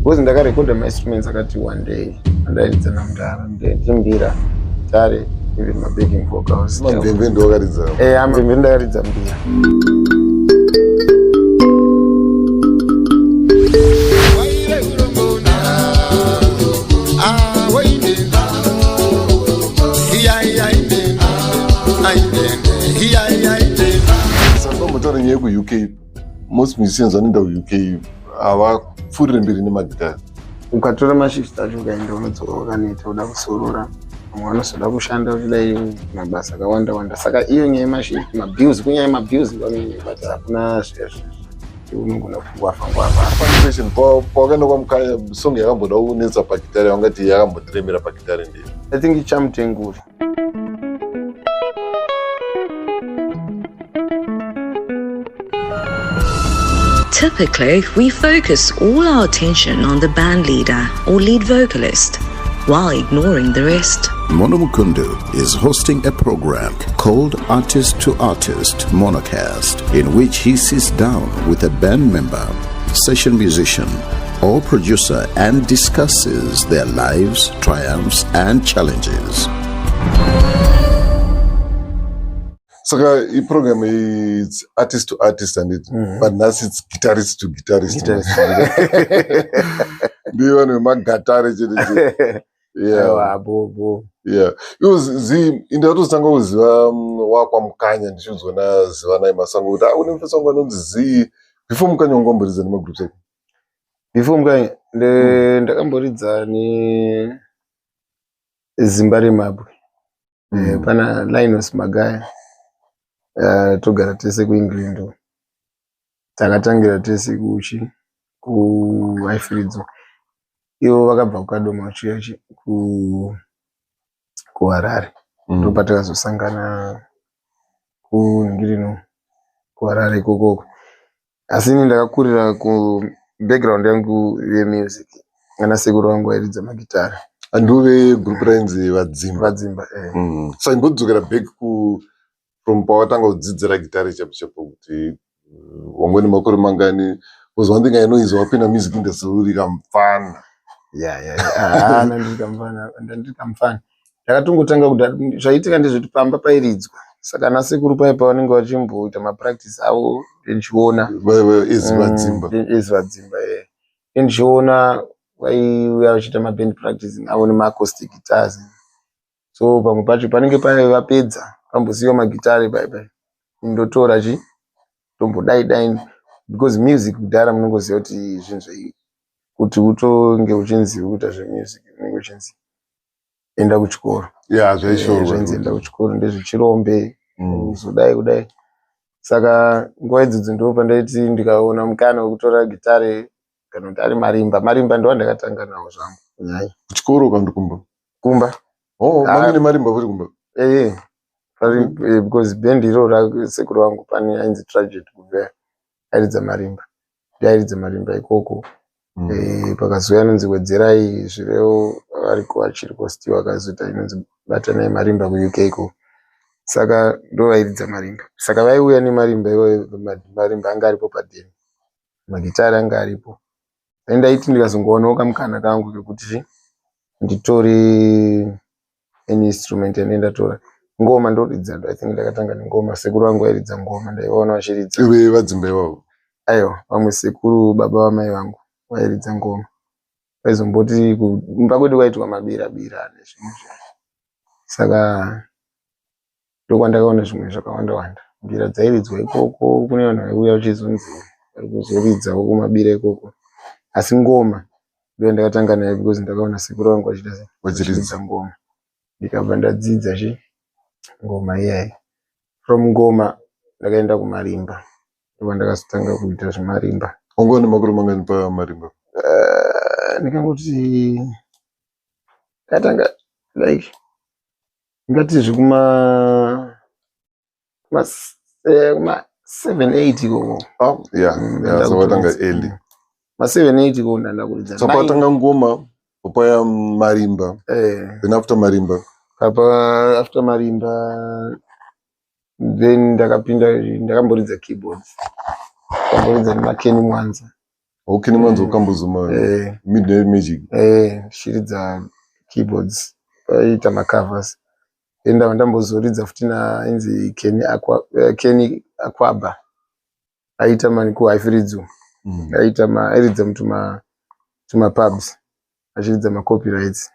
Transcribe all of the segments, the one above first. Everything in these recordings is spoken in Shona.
Because ndakarekodha mainstruments akati one day andairidza namudhara ndimbira tare even mabacking vocals. Mamvemve ndowakaridza. Eh, amvemve ndakaridza mbira. Saka nyaya yekuUK, most musicians vanoenda kuUK havapfuurire mberi nemagitari. Ukatora mashifts acho ukaenda unodzoka wakaneta, uda kusorora, vamwe vanozoda kushanda uchidai mabasa akawanda wanda. Saka iyo nyaya yemashift, mabills, kunyaya yemabills vanonyanya, hakuna zvezvo unogona kungwafa ngwafa. Funny question, pawakaenda kwaMukanya, song yakamboda kunetsa pagitari yaungati yakambotiremera pagitari ndiyo? I think Chamutenguri. Typically, we focus all our attention on the band leader or lead vocalist while ignoring the rest. Mono Mukundu is hosting a program called Artist to Artist Monocast, in which he sits down with a band member, session musician, or producer and discusses their lives, triumphs, and challenges. Saka iprogram iyi, it's artist to artist and it, but nhasi it's guitarist to guitarist. Guitarist. Ndiyo vanhu vemagatare chete chete. Yeah. Aiwa, bo bo. Yeah, iwo zi indatozotanga kuziva wakwaMukanya ndichiudzwa naZivanai Masango kuti une mufesi wangu anonzi Zii. Before Mukanya wangu wamboridza nemagroups ako? Before Mukanya ndakamboridza neZimba Remabwe. Pana Linus Magaya, togara tese kuEngland, takatangira tese kuchi kuHighfields. Ivo vakabva kuKadoma vachiuya kuHarare. Ndopatakazosangana kunhingirino kuHarare ikokoko. Asi ini ndakakurira ku background yangu yemusic, ana sekuru vangu vairidza magitare. Andive group rainzi Vadzimba? Vadzimba, eh. Saka imbodzokera back ku from pawatanga kudzidzira gitare chapo chapo, kuti wangone makore mangani? Because one thing I know is wapinda music industry uri kamufana. Ya, ndandiri kamufana, ndandiri kamufana. Ndakatongotanga kuti zvaitika ndezvekuti pamba pairidzwa, saka ana sekuru pai pavanenge vachimboita mapractice avo ndichiona. Ezi Vadzimba? Ezi Vadzimba, eh. Ndichiona vaiuya vachiita maband practicing avo nemaacoustic guitars. So pamwe pacho panenge paive vapedza pambosiyiwa magitare pai pai, ndotora chi ndombodai dai, because music kudhara munongoziva kuti zvinhu zvai kuti utonge uchinzi ukuita zvemusic unenge uchinzi enda kuchikoro. Ya, zvaishorwa. Zvainzi enda kuchikoro ndezvechirombe, uzodai kudai. Saka nguva idzodzo ndo pandaiti ndikaona mukana wekutora gitare kana kuti ari marimba, marimba ndo andakatanga nawo zvangu kunyanya. Kuchikoro kana kuti kumba? Kumba. Oh, Ah. mangine marimba futi kumba? Eh, because band iro rasekuru vangu pane ainzi Tragedy Kubveya airidza marimba, ndiairidza marimba ikoko. Pakazouya anonzi Wedzerai Zvirevo, variko vachiriko still, akazoita inonzi Batanai Marimba kuUK ikoko. Saka ndo vairidza marimba, saka vaiuya nemarimba iwayo. Marimba anga aripo padheni, magitari anga aripo. Ndaiti ndikazongowanawo kamukana kangu kekuti chi nditore any instrument yandenge ndatora, ngoma ndoridza. I think ndakatanga nengoma. Sekuru vangu vairidza ngoma, ndaivaona vachiridza. Ive Vadzimba ivavo? Aiwa, vamwe sekuru, baba vamai vangu, vairidza ngoma. Vaizomboti kumba kwedu kwaitwa mabira bira nezvimwe zviya, saka ndokwandakaona zvimwe zvakawanda wanda. Mbira dzairidzwa ikoko, kune vanhu vaiuya vachizonzi vari kuzoridzawo kumabira ikoko. Asi ngoma ndo ndakatanga nayo because ndakaona sekuru vangu vachiita sei? Vachiridza. Vachiridza ngoma, ndikabva ndadzidza chi ngoma iyayi. From ngoma ndakaenda kumarimba, ndobva ndakazotanga kuita zvemarimba. Wanga une makore mangani pamarimba? Ndikangoti ndakatanga like ndingati zvekuma kuma 7 8 ikoko. Oh, yeah. Yeah, so watanga early. Ma 7 8 ikoko ndanda kuridza. So patanga ngoma, papaya marimba, then after marimba? Papa after marimba then ndakapinda, ndakamboridza keyboards, ndakamboridza nemaKeni Mwanza. Okay, nemanzi wakambozuma Midnight Magic. Ndichiridza keyboards, paiita macovers. Then ndabva ndambozoridza futi nainzi Kenny Aqua, Kenny Aquaba, aiita mani kuHighfields. Aiita airidza mutuma tumapubs achiridza macopyrights,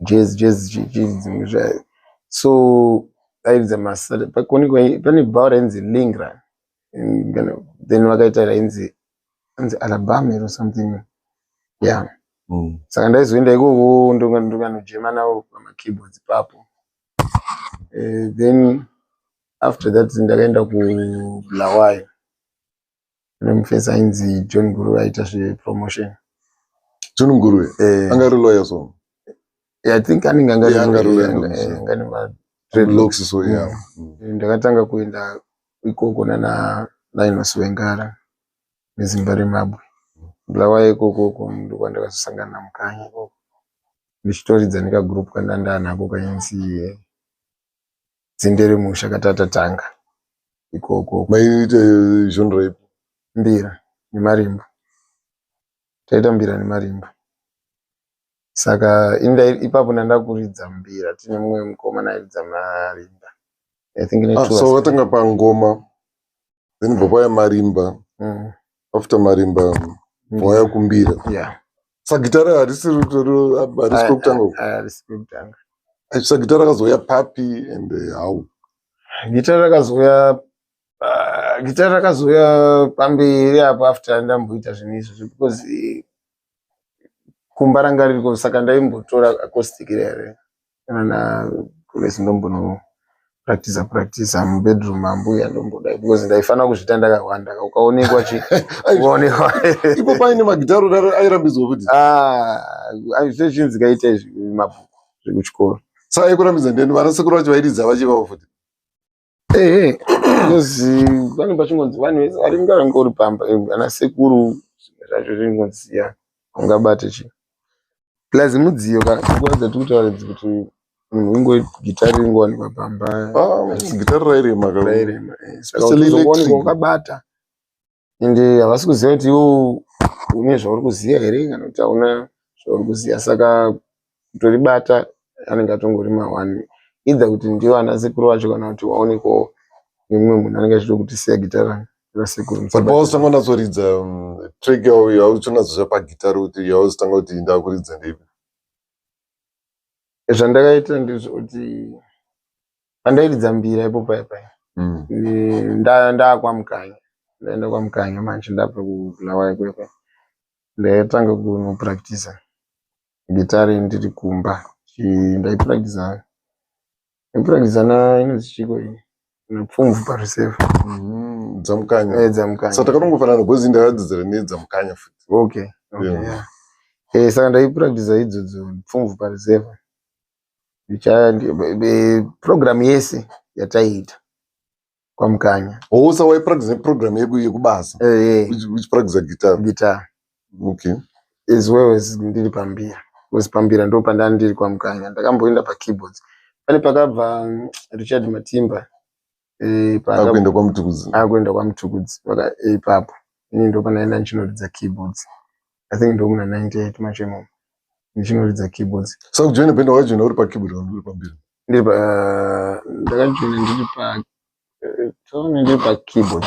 jazz, jazz, dzimwe so airidza pane bhawa rainzi Lingra, then vakaita rainzi anzi Alabama or something, yeah. Saka ndaizoenda ikoko, ndokanojema navo pamakeyboards ipapo. Then after that ndakaenda kuBulawayo kune mufesi ainzi John Guru, aita zvepromotion. John Nguruve? Anga ari lawyer so? I think anenge anga Yeah, anga ari lawyer, anga nema locks so, yeah. Ndakatanga kuenda ikoko nana Linus Wengara nezimba remabwe, Bulawayo ikokoko ndokwandakazosangana naMukanya ikoko, ndichitoridza nekagroup kandandanako kainzi Dzinde Remusha, katatatanga ikoko. Maiita genre ipi? Mbira nemarimba, taita mbira nemarimba. Saka ipapo ndandakuridza mbira tine mumwe mukomana airidza marimba, I think. Ah, so wakatanga pangoma, then bva pauya marimba, after marimba wauya kumbira? Yeah. Saka gitara harisi kwekutanga? Harisi kwekutanga. Saka gitara rakazouya papi and how? Gitara rakazouya pamberi apo, after ndamboita zvinhu izvozvo, because kumba ranga ririko, saka ndaimbotora acoustic rere kana nakulesi, ndombono practice practice mubedroom mambuya, ndombodai, because ndaifanira kuzviita ndakawanda, ukaonekwa chi ukaonekwa. Ipo paine magitaro daro airambidzwa kuti? Ah, zvechinzi kaita izvi mabhuku zvekuchikoro. Saka aikurambidza ndeni? Vana sekuru vacho vairidza vachivavo futi? Ehe, because panenge pachingonzi vanhu vese vari ngavangori pamba, ana sekuru, zvimwe zvacho zvinonzi ya ungabate chi plus mudziyo ka. Nguva dzatiri kutaura idzi, kuti munhu ungo gitari ringowanikwa pamba? Ah, gitari rairema ka. Rairema, saka Especially utozoonekwa electric. wakabata, ende havasi kuziva kuti iwo une zvauri kuziva here kana kuti hauna zvauri kuziva. Saka kutoribata anenge atongori mahwani, either kuti ndiwo ana sekuru vacho kana kuti waonekwawo nemumwe munhu anenge achida kuti siya gitara rasekuru. But pauzotanga unatsoridza track yavo yauchonatsoziva pagitari kuti yauzotanga kuti ndakuridza ndeipi? Zvandakaita ndezvekuti pandairidza mbira ipo paya paya, ndaakwamukanya, ndaenda kwaMukanya manje, ndabva kuBulawayo kuya, ndaitanga kunopractisa gitari ndiri kumba. Ndaipractisa, ndaipractisa na inonzi chiko iyi, napfumvu pareserve. Dzamukanya. Dzamukanya. Saka takatongofanana because ndakadzidzira nedzamukanya futi. Okay. Yeah. Yeah. Saka ndaipractisa idzodzo pfumvu pareserve. Program yese yataiita kwaMukanya. Oh, so waipractisa neprogram yekubasa? Uchipractisa gitari? Guitar. As well as ndiri pambira, because pambira ndo pandanga ndiri kwaMukanya. Ndakamboenda pakeyboards pane pakabva Richard Matimba, Akuenda kwaMutukudzi. Akuenda kwaMutukudzi ipapo ini ndo pandaenda ndichinoridza keyboards, I think ndomuna 98 macho imomo, ndichinoridza keyboards. Saka kujoina band wakajoina uri pakeyboard kana uri pambira? Ndiri pa ndakajoina ndiri pa toona ndiri pakeyboard.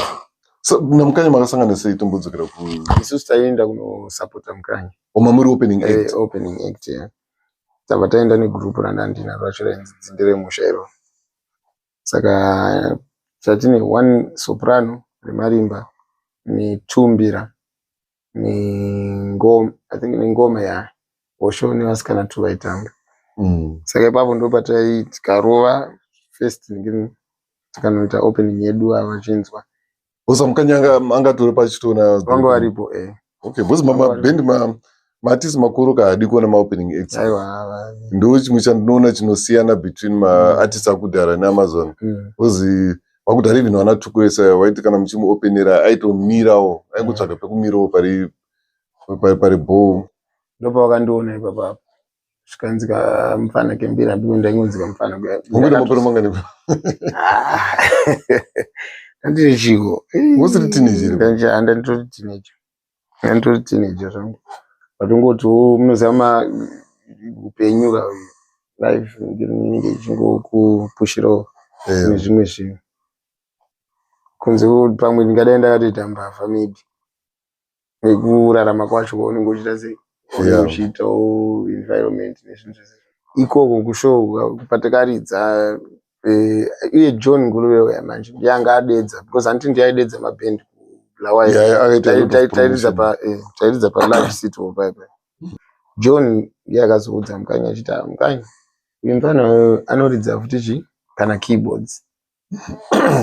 So naMukanya makasangana sei? Tombodzokera ku Isusu taienda kunosapota Mukanya. Oma muri opening act? Opening act, yeah. Tabva taenda negroup randandinaro racho rainzi Dzinde Remusha iro. Saka tatine one soprano remarimba netwo mbira nengoma, I think nengoma ya hosho, nevasikana two vaitamba. Saka ipapo ndo patai tikarova first, tikanoita opening yedu ava vachinzwa. Osa Mukanya angatori pachitoona? Vanga varipo. Okay, because mabhendi maartist makuru kahaadi kuona maopening acts. Aiwa. Ndo chimwe chandinoona chinosiyana between maartist akudhara neAmazon, because vakudhara, even vana Tuku ese, waiti kana muchimuopenera aitomirawo, aingotsvaga pekumirawo pari bho. Ndopavakandiona ipapapo, zvikanzi kamufana kembira, ndiko ndaingonzi kamufana. Ungoita makore mangani? Andiri chiko. Usiri teenager? Andanditori teenager. Ndanga nditori teenager zvangu, but ungotiwo munoziva upenyu ka, life inenge ichingokupushirawo nezvimwe zvinhu kunze. Pamwe ndingadai ndakatoita mbavha maybe, nekurarama kwacho kwaunenge uchiita sei, unenge uchiitawo environment nezvinhu zvese ikoko kushow patakaridza. Iye John Nguruve uya manje ndiye anga adedza, because handiti ndiye aidedza mabhendi kuBulawayo. Yeah, akaita a lot of Tairidza promotion. Tairidza paLarge City Hall paipa. John ndiye akazoudza Mukanya achiti, "Ah, Mukanya, uyu mufana uyu anoridza futi chi kana keyboards,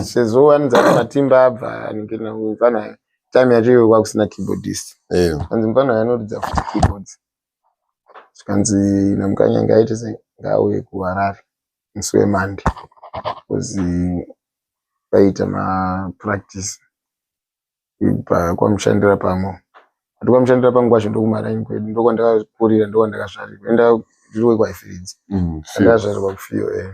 sezvo anonzi ane matimba abva anenge uyu mufana." Time yacho iyoyo kwakusina keyboardist. Anzi mufana uyu anoridza futi keyboards. Zvikanzi naMukanya ngaaite sei, ngaauye kuHarare musi weMonday, because vaiita mapractice kwamushandira pamwe. Ati kwamushandira pamwe kwacho ndokumaraini kwedu, ndokwandakakurira, ndokwandakazvarirwa. Enda ndiri wekwaIfiridzi. Ndakazvarirwa kuFiyo.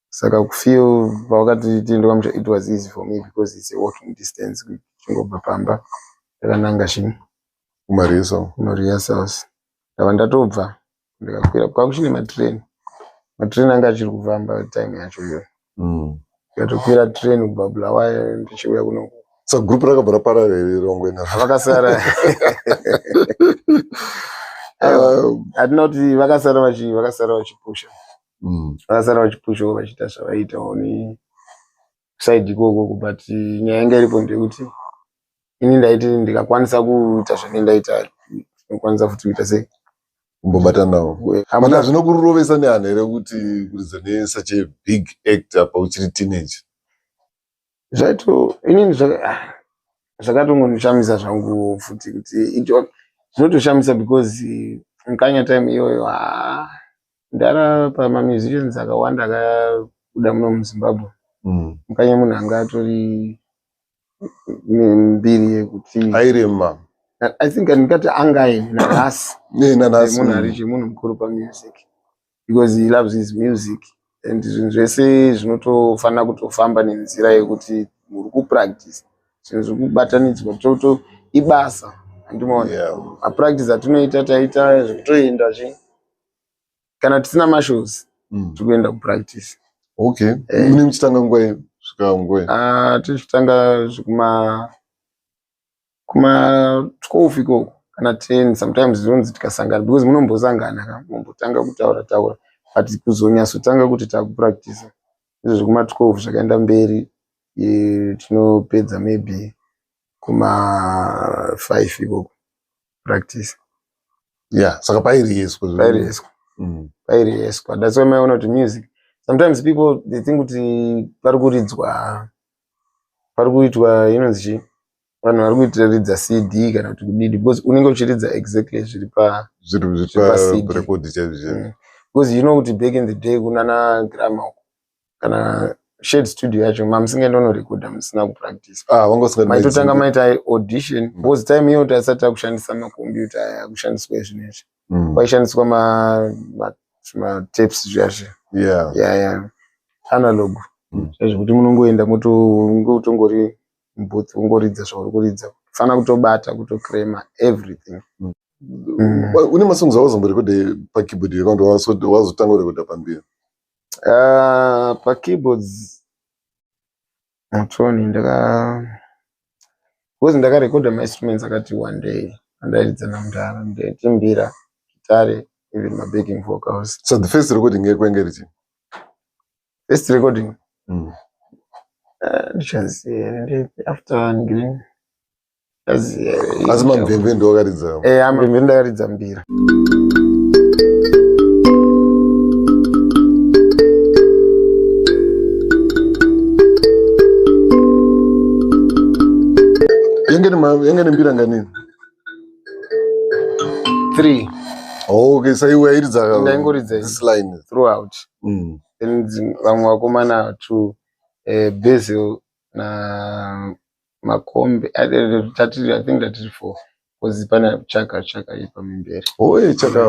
Saka kuFiyo pavakati tiende kwamusha, it was easy for me because it's a walking distance, kuchingobva pamba ndakananga chii? Kumarehearsal. Kumarehearsals. Ndabva ndatobva ndikakwira, kwakuchine matrain, matrain anga achiri kufamba time yacho iyoyo. Ndikatokwira train kubva Bulawayo ndichiuya kuno. Saka gurupu rakabva raparara here rongoenda? Vakasara. Hatina kuti vakasara vakasara vachipusha. Vakasara vachipushawo, vachiita zvavaiitawo neside ikoko, but nyaya yanga iripo ndeyekuti ini ndaiti ndikakwanisa kuita zvane ndaita, ndinokwanisa futi kuita sei? Kumbobata nawo. But hazvina kurovesa nehana here kuti kuridza nesuch a big act apa uchiri teenage? Zvaito inini zvakatongondishamisa zvangu futi kuti zvinotoshamisa, because Mukanya time iyoyo, haa, ndara pamamusicians akawanda akabuda muno muZimbabwe, Mukanya munhu anga atori nembiri yekuti Airema. I think ndingati angaine nanhasi. Nanhasi. Munhu ari chimunhu mukuru pamusic, because he loves his music and zvinhu zvese zvinotofanira kutofamba nenzira yekuti muri kupractice, zvinhu zviri kubatanidzwa toto ibasa, handimaona? Mapractice atinoita, taita zvekutoenda chi kana tisina mashows, tiri kuenda kupractice. Okay, mune muchitanga nguva svika nguva? Ah, tichitanga zvekuma kuma 12 ikoko kana 10 sometimes, zvonzi tikasangana, because munombosangana ka, mumbotanga kutaura taura, but kuzonyatsotanga kuti takupractice izvo zvekuma 12 zvakaenda mberi. Tinopedza maybe kuma 5 ikoko practice. Yeah, saka pairehearswa. Pairehearswa. Pairehearswa. That's why maiona kuti music, sometimes people, they think kuti pari kuridzwa, pari kuitwa inonzi chii, vanhu vari kuridza CD kana kuti kudidi, because unenge uchiridza exactly zviri pa zviri zviri pa CD. Parekodi chaizvo chaizvo. Because you know kuti back in the day kunana Grama uko, kana Shed Studio yacho, mamusingaenda unorekodha musina kupractice. Ah, vanga usingadi. Maitotanga maita audition, because time iyo tasati takushandisa makombiyuta aya akushandiswa izvinezvi. Kwaishandiswa matapes zviya zviya. Yeah, analog. Zvekuti munongoenda motongori mubooth, ungoridza zvauri kuridza, fana kutobata, kutocrema everything. Une masongs awazomborekodha pakeyboard here, kana kuti wazotanga kurekodha pamberi? Pakeyboards mutoni ndaka, because ndakarekodha mainstruments akati one day andairidza namudhara, ndaitimbira gitare, even mabacking vocals. So the first recording yako yange iri chii? First recording? Ndichaziva after green. Asi mamvemve ndowakaridza? Mamvemve ndakaridza mbira. Yange nembira nganini? Three. Oh, okay, so iwe airidza Ndaingoridza this line throughout. Then vamwe vakomana two, Basil na Makombe. Tatiri, I think tatiri four, because pane Chaka, Chaka ipamimberi. Oh, Chaka.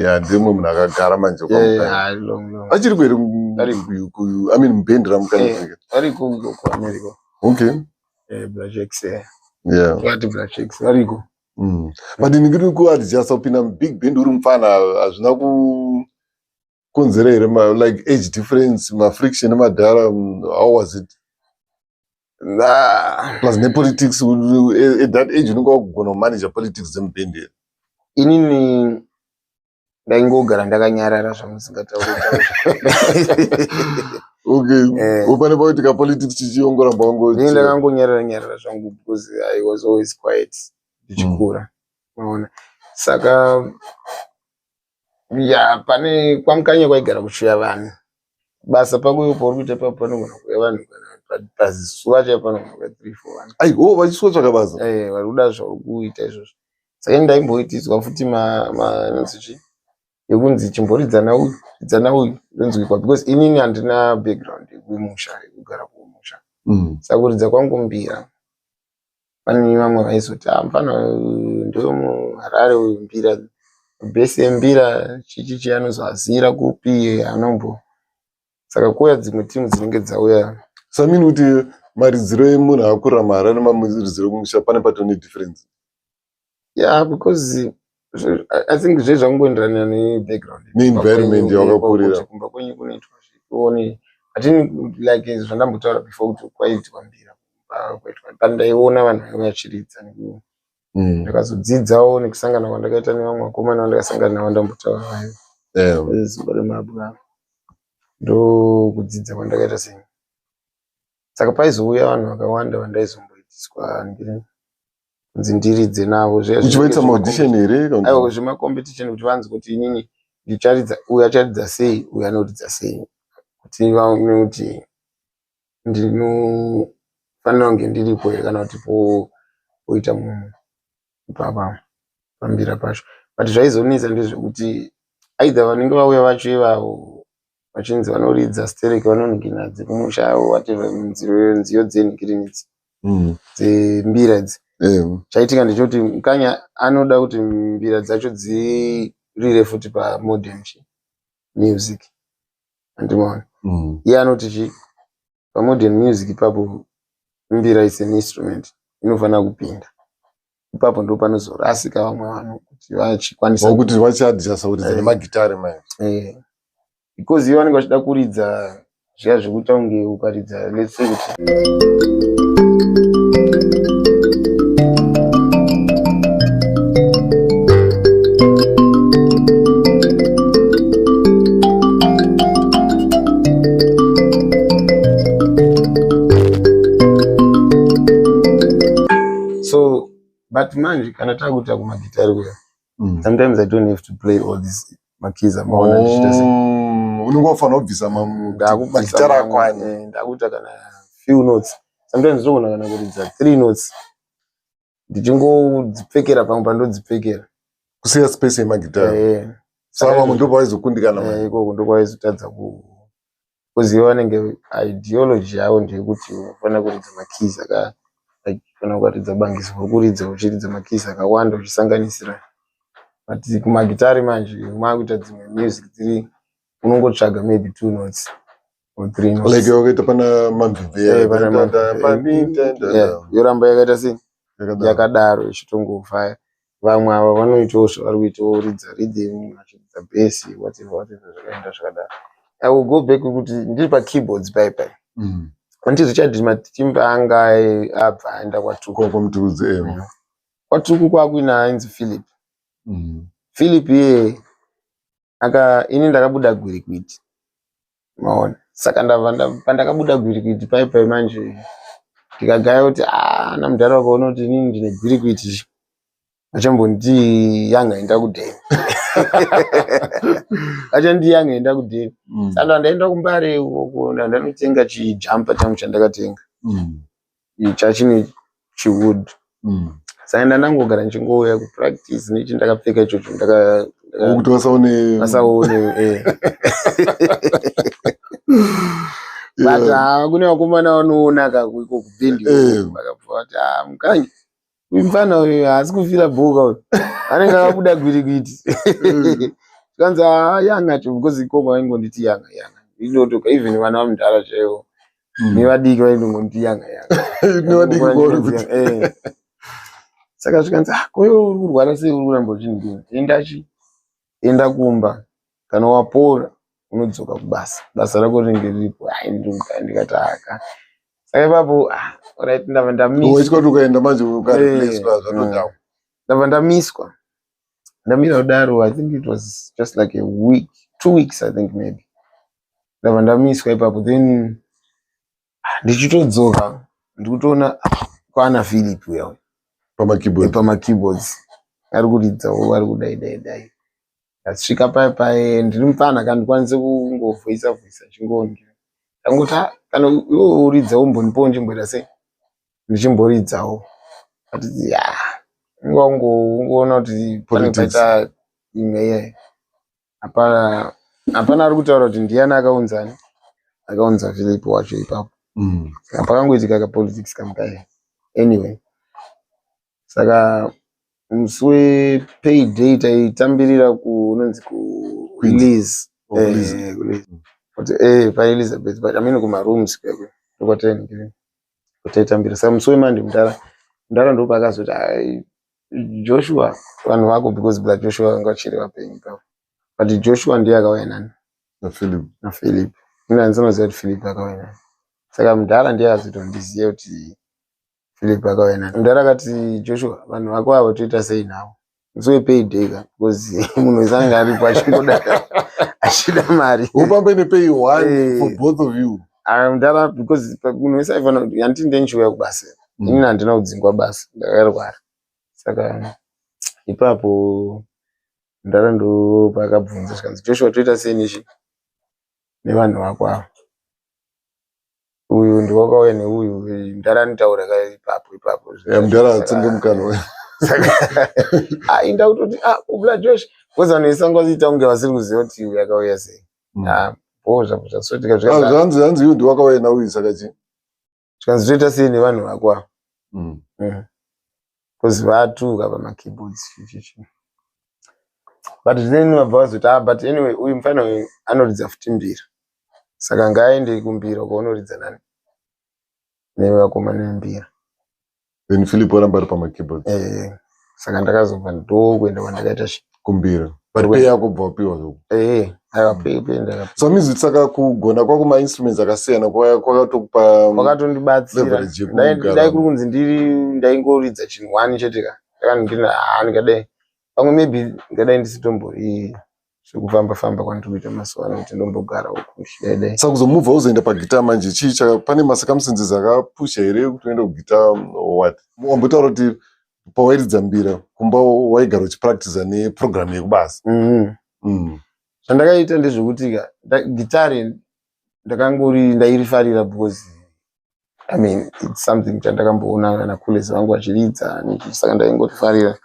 Ya, ndimwe munhu akagara manje kwaMukanya. Yeah, long long. Achiri kweri? Ariko. I mean, mubhendi raMukanya? Variko kuAmerica. Okay. Black Jacks. Yeah. Vati Black Jacks variko. But ndingiri kuadjusta kupinda mubig band uri mupfana, hazvina kukonzera here like age difference, mafriction emadhara? How was it? Nah. Plus nepolitics, at that age unenge wakugona kumanage politics dzemubhendi here? Inini ndaingogara ndakanyarara zvamusingatauri. Okay. Eh. Pane pakuitika politics chichiongoramba wango? Inini ndakangonyarara nyarara zvangu because I was always quiet ndichikura, maona? Saka ya, pane kwaMukanya kwaigara kuchiuya vanhu basa pako pauri kuita ipapo, panogona kuuya vanhu kana pazuva chaipo panogona kuuya three four vanhu. Ai, o vachiswotsvaka basa? Eh, vari kuda zvauri kuita izvozvo. Saka ini ndaimboitiswa futi inonzi chii, yekunzi chimboridzana uyu, ridzana uyu, ndonzwikwa, because inini handina background yekumusha, yekugara kumusha. Saka kuridza kwangu mbira, pane vamwe vaizoti, "Ah, mufana uyu ndewemuHarare uyu, mbira, bass yembira chichi anozoazira kupi anombo." Saka kuuya dzimwe timu dzinenge dzauya. Samini kuti maridziro emunhu akurira muHarare nemaridziro ekumusha pane patone difference? Yeah, because I think zve zvangoenderana nebackground. Neenvironment yawakakurira. Kuti kumba kwenyu kunoitwa zvione hatini, like zvandambotaura before kuti kwaiitwa mbira kumba, kwaitwa pandaiona vanhu vaiva vachiridza ndakazodzidzawo nekusangana kwandakaita nevamwe vakomana vandakasangana navo ndambotaura vayo zuva remabwa, ndokudzidza kwandakaita sei. Saka paizouya vanhu vakawanda vandaizomboitiswa kunzi ndiridze navo zviya Uchivaita zvinenge maaudition here kana Aiwa, zvemacompetition, kuti vanzwe kuti inini ndicharidza, uyu acharidza sei, uyu anoridza sei, kuti vaone kuti ndinofanira kunge ndiripo here kana kuti poita munhu ipapa pambira pacho. But zvaizonetsa ndezvekuti either vanenge vauya vacho ivavo vachinzi vanoridza stereki, vanonhingina dzekumusha, whatever, nziyo dzenhingirinidzi dzembira idzi. Chaitika ndechekuti Mukanya anoda kuti mbira dzacho dzirire futi pamodern chi music, andimaona? Iye anoti chi pamodern music ipapo mbira is an instrument inofanira kupinda ipapo. Ndo panozorasika vamwe vanhu kuti vachikwanisa Wakuti vachiadjusta kuridza nemagitare manje. Eh, because ivo vanenge vachida kuridza zviya zvekuita kunge ukaridza, let's say kuti so, but manje kana takuita kumagitari kuya, sometimes I don't have to play all these makeys amaona ndichiita sei. Unenge wafanira kubvisa Ndakubvisa magitare mamwe, akwanye. eh, ndakuita kana few notes, sometimes ndogona kana kuridza three notes ndichingodzipfekera pamwe pandodzipfekera. Kusiya space yemagitare. Eh, Saka vamwe ndo pavaizokundikana eh, manje. Ikoko ndokwaizotadza kuziva, vanenge ideology yavo ndeyekuti unofanira kuridza makeys aka, like kana ukaridza bangiso uri kuridza uchiridza makeys akawanda uchisanganisira. But kumagitari manje makuita dzimwe music dziri unongotsvaga maybe two notes or three notes. Like wakaita pana Mamvimbi. Eh, pana Mamvimvi. Yeah, yoramba yakaita sei? Yakadaro. Yakadaro ichitongovhaya. Vamwe ava vanoitawo zvavari kuitawo, ridza rhythm achiridza bass, whatever whatever, zvakaenda zvakadaro. I will go back kuti ndiri pakeyboards pai pai Anditi Richard Matimba anga abva aenda kwaTuku. Kwamutukudzi, eh. KwaTuku kwakuina ainzi Philip. Philip iye aka, ini ndakabuda gwirikwiti, maona? Saka ndabva pandakabuda gwirikwiti pai pai manje, ndikagaya kuti, "Ah, namudhara wakaona kuti inini ndine gwirikwiti, achambonditi yanga enda kudheni, achandi yanga enda kudheni." Saka ndaenda kuMbare ukoko, ndanotenga chijumper changu chandakatenga chachine chiwood. Saka ndandangogara ndichingouya kupractice nechindakapfeka ichocho Kuti vasaone. Vasaone, eh. But ah, kune vakomana vanoona iko kubhendi vakabva vati, "Ah, Mukanya uyu, mufana uyu haasi kufira bhoka uyu, anenge akabuda gwirikwiti." Tikanzi, "Ah, yanga cho," because ikoko vaingonditi yanga yanga inotoka, even vana vamudhara chaivo nevadiki vaindongonditi yanga yanga. Nevadiki kwauri kuti Eh. Saka zvikanzi, ah, ko iwe uri kurwara sei uri kuramba uchindidini? Enda chi enda kumba, kana wapora unodzoka kubasa, basa rako rinenge riripo. Ai, ndikati aka. Saka ipapo, ah, alright, ndabva ndamiswa. Waitwa kuti ukaenda manje ukareplacewa, zvatodhakwa. Ndabva ndamiswa, ndamira kudaro. I think it was just like a week, 2 weeks, I think maybe. Ndabva ndamiswa ipapo. Then ndichitodzoka, ndikutoona, ah, kwana Philip uya uya. Pamakeyboard. Pamakeyboards ari kuridzawo, ari kudai dai dai. Ndasvika paye paye, ndiri mupfana, kandikwanise kungovhoisa vhoisa chingonge. Ndangoti, "Ah, kana iwe uridzawo, umbonipowo ndichimboita sei, ndichimboridzawo." But ya, ungoona kuti pane Politics. paita imwe iyayi. Hapana, hapana ari kutaura kuti ndiani akaunzani, akaunza Philip wacho ipapo. Saka pakangoitika kapolitics kamukai. Anyway, saka musi wepayday taitambirira kunonzi Queens. kuLiz. Oh, Liz. Kuti paElizabeth, but I mean kumarooms kwekwe ndokwatainge kwataitambira. Saka musi weMonday, mudhara ndopaakazoti, "Ai, Joshua, vanhu vako," because Black Joshua vanga vachiri vapenyu ipapo, but Joshua ndiye akauya nani? NaPhilip. NaPhilip. Ini handisanoziva kuti Philip akauya nani. Saka mudhara ndiye azotondiziva kuti Philip akauya nani. Mudhara akati, "Joshua, vanhu vako avo toita sei navo musi wepayday ka?" Because munhu wese anenge aripo achingoda, achida mari. Upambe nepay one for both of you. Ah, mudhara, because munhu wese aifanira kuti handiti ndenchiuya kubasa. Inini handina kudzingwa basa, ndakarwara. Saka ipapo mudhara ndo paakabvunza, zvikanzi, "Joshua, toita sei nechi nevanhu vako ava? Uyu ndiwakauya neuyu." Mudhara anotaura ka ipapo ipapo. Yeah, mudhara atsunge mukanwa. Saka inda kutoti, ah, ubla Josh, because vanhu vese vanga vachiita kunge vasiri kuziva kuti uyu akauya sei. Ah, bo zvapo zvasotika. Ah, zvanzi iwe ndiwakauya nauyu, saka chi Zvikanzi, "Toita sei nevanhu vako ava?" Because vatuka pamakeyboards chichichi. But then vabva vazoti, ah, but anyway, uyu mufana uyu anoridza futi mbira, saka ngaaende kumbira kwaunoridza nani nevakomana vembira. Then Philip waramba ari pamakeyboards. Saka ndakazobva ndokuenda kwandakaita chi Kumbira, but pay yako bva wapiwa zvoko? Aiwa, pay ndakapiwa. So music, saka kugona kwako mainstruments akasiyana kwakatokupa Kwakatondibatsira. leverage yekugara. Dai kuri kunzi ndiri ndaingoridza chinhu one chete ka, ndakandina, ah, ndingadai pamwe maybe ndingadai ndisitombori zvekufamba famba kwandiri kuita mazuva ano, kuti ndombogara uku ndichidai dai. Saka kuzomubva uzoenda pagita manje, chii pane macircumstances akapusha here kuti uende kugita or what? Wambotaura kuti pawairidza mbira kumba waigara uchipractiza neprogram yekubasa. Zvandakaita ndezvekuti ka gitare ndakangori ndairifarira because, I mean, it's something chandakamboona nakulezi vangu vachiridza saka ndaingorifarira.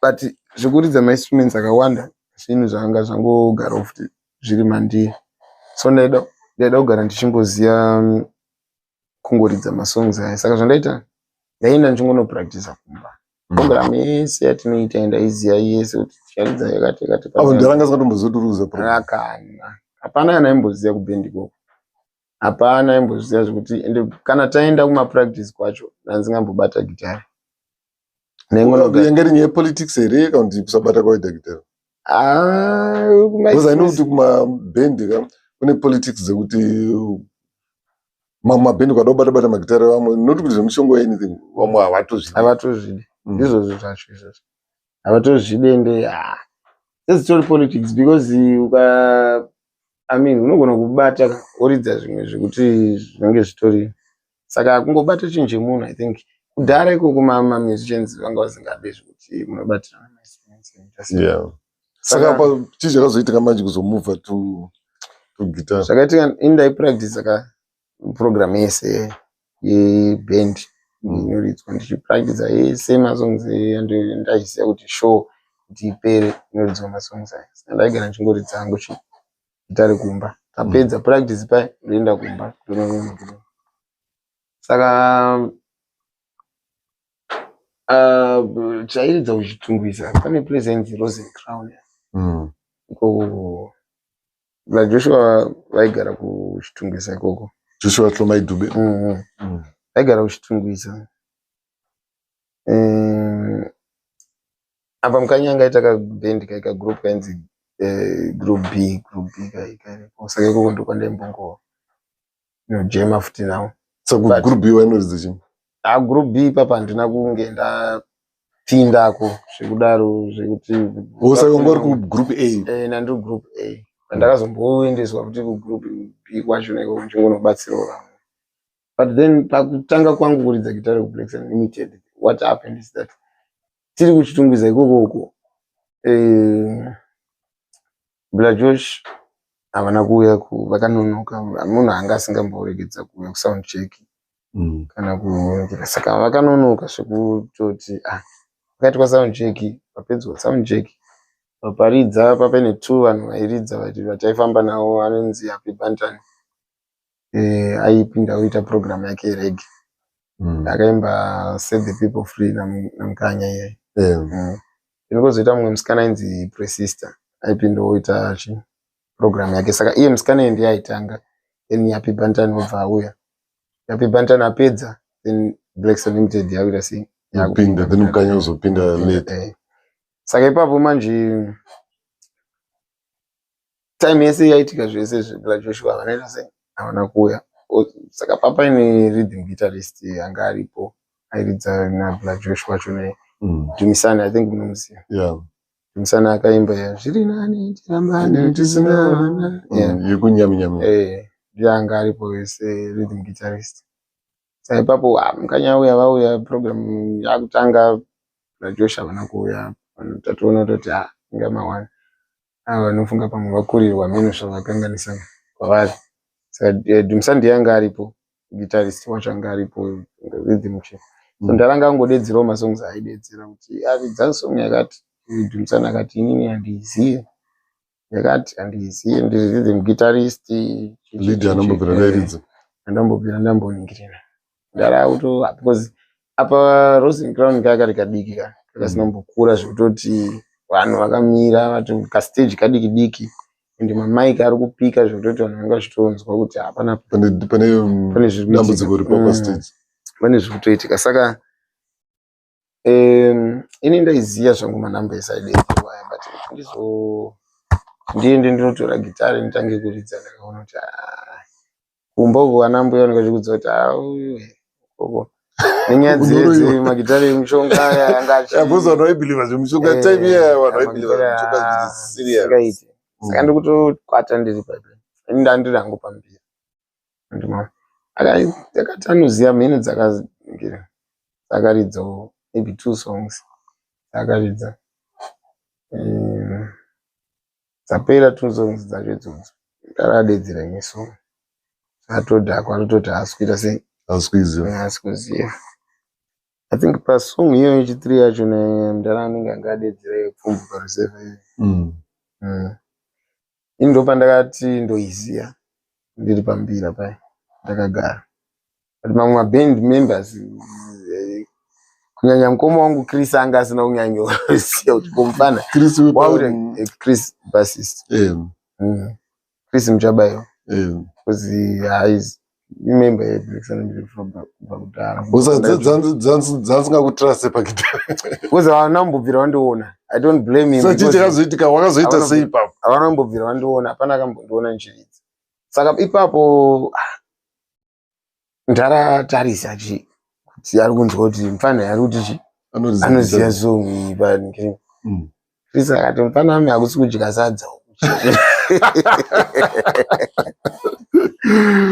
But zvekuridza mainstruments akawanda zvinhu zvanga zvangogarawo futi zviri mandiri, so ndaida kugara ndichingoziva kungoridza masongs aya. Saka zvandaita, ndaienda ndichingonopractiza kumba. Program yese yatinoita ndaiziva yese, kuti ticharidza yakati yakati. Avo ndaranga singatomboziva kuti uri kuziva program. Akana hapana kana aimboziva kubhendi ikoko, hapana aimboziva zvekuti. Ende kana taenda kumapractice kwacho, ndandisingambobata gitare. Yanga iri nyaya yepolitics here kana kuti kusabata kwaita gitare? Ah, Because I know kuti kumabhendi ka kune politics dzekuti mamwe mabhendi ukada kubata bata magitare, vamwe, not kuti zvemushongo or anything, vamwe havatozvidi. Havatozvidi. Ndizvozvo zvacho izvozvo, havatozvidi. Ende, ah, sezitori politics because uka, I mean, unogona kubata woridza zvimwe zvekuti zvinenge zvitori. Saka kungobata chinhu chemunhu, I think kudhara ikoko mamusicians vanga vasingade zvekuti munobatirana mainstruments Yeah. Saka chii chakazoitika manje kuzomuvha to guitar? Zvakaitika, ini ndaipractice ka program yese yeband inoridzwa, ndichipractice yese masongs, ndaiziva kuti show kuti ipere inoridzwa masongs aya. Saka ndaigara ndichingoridza hangu chigitare kumba. Tapedza practice paya, ndoenda kumba. Saka chairidza kuChitungwiza, pane place yainzi Rose and Crown. Ikoko naJoshua vaigara kuChitungwiza ikoko. Joshua Tlomai Dube. Vaigara kuChitungwiza. Apa Mukanya anga aita kabhendi kai kagroup kainzi group B, group B kai kariko. Saka ikoko ndokwandaimbongo nojema futi nawo. Saka group B wainoridza chii? Ah, group B ipapa handina kunge ndapindako zvekudaro zvekuti. Oh, saka wanga uri kugroup A? Eh, ndandiri group A. Ndakazomboendeswa futi kugroup B kwacho neko ndichingonobatsirawo vamwe. But then pakutanga kwangu kuridza gitare kuBlacks Unlimited, what happened is that tiri kuChitungwiza ikoko uko, Bla Josh havana kuuya, vakanonoka. Munhu anga asingamboregedza kuuya kusound check kana kuonekera, saka vakanonoka zvekutoti pakaitwa sound check, papedzwa sound check, paparidza paine two vanhu vairidza vataifamba navo, anonzi Happy Bantan, aipinda oita program yake yereggae, akaimba "Set the People Free" naMukanya iyeye. Then kwozoita mumwe musikana ainzi Presister, aipinda oita chi program yake. Saka iye musikana iye ndiye aitanga, then Happy Bantan obva auya. Happy Bantan apedza, then Blacks Unlimited yakuita sei? Kupinda, then Mukanya uzopinda late. Saka ipapo manje time yese yaitika zvese zveBla Joshua vanoita sei, havana kuuya. Saka papaine rhythm guitarist anga aripo airidza naBla Joshua wacho naye, Dumisani, I think munomuziva. Dumisani akaimba ya "Zviri nani tirambane tisina vana". Yeah. Yekunyaminyami. Eh, ndiye anga aripo serhythm guitarist. Saka ipapo Mukanya auya, vauya, program yakutanga, Bla Josh havana kuuya. Vanhu tatoona kutoti inga mawani ava vanofunga pamwe vakurirwa meno zvavakanganisa kwavari. Saka Dumisani ndiye anga aripo, guitarist wacho anga aripo, rhythm chi. So ndaranga angodedzerawo masongs aidedzera kuti aridza song yakati. Dumisani akati, "Inini handiizive yakati, handiizive, ndiri rhythm guitarist." Lead anambobvira ndairidza. Andambobvira ndamboningirira ndarauto, because apa Rosen Crown kaya kari kadiki ka, kakasina kumbokura zvekutoti vanhu vakamira vati kastage kadiki diki, ende mamaiki ari kupika zvekutoti vanhu vanga vachitonzwa kuti hapana pane pane zviri kuitika. Dambudziko ripo pastage. Pane zviri kutoitika. Saka ini ndaiziva zvangu manamba ese aidedzerwa aya, but kuti ndizo ndiende ndinotora gitare nditange kuridza, ndakaona kuti kumba uko vana mbuya vanenge vachikudza kuti uyu koko nenyaya Unoroyiwa. dzemagitare emushonga aya anga Because vanhu vaibhilivha zvemushonga time iya, vanhu vaibhilivha zvemushonga zviri serious. Singaiti. Saka ndikutokwata ndiri paipa, ini ndandiri hangu pambira. Ndima akati anoziva mheno dzakagira, akaridzawo maybe two songs akaridza. Dzapera two songs dzacho idzodzo, ndakadedzera imwe song, atodhakwa, atototi haasi kuita sei? Haasi kuiziva. Haasi kuziva. I think pasong iyoyo yechi3 yacho mudhara anenge anga adedzera yepfumvu parusevha iyoyo. Ini ndopandakati ndoiziya ndiri pambira paya ndakagara, but mamwe maband members, kunyanya mukoma wangu Chris, anga asina kunyanyoziva kuti komufana Chris wakuti Chris bassist. Chris Muchabayiwa. Because haizi imember yeBlacks Unlimited kubva kudhara. Dzanzingakutrase pagitare. Because havana kumbobvira vandiona. I don't blame him. So chii chakazoitika? Wakazoita sei ipapo? Havana kumbobvira vandiona, hapana akambondiona ndichiridza. Saka ipapo ndaratarisa chi kuti ari kunzwa kuti mufana ari kuti chi Anoridza anoziva gitare. Song iyi paningiri. Chris akati, "Mufana wami, hakusi kudya sadza uku,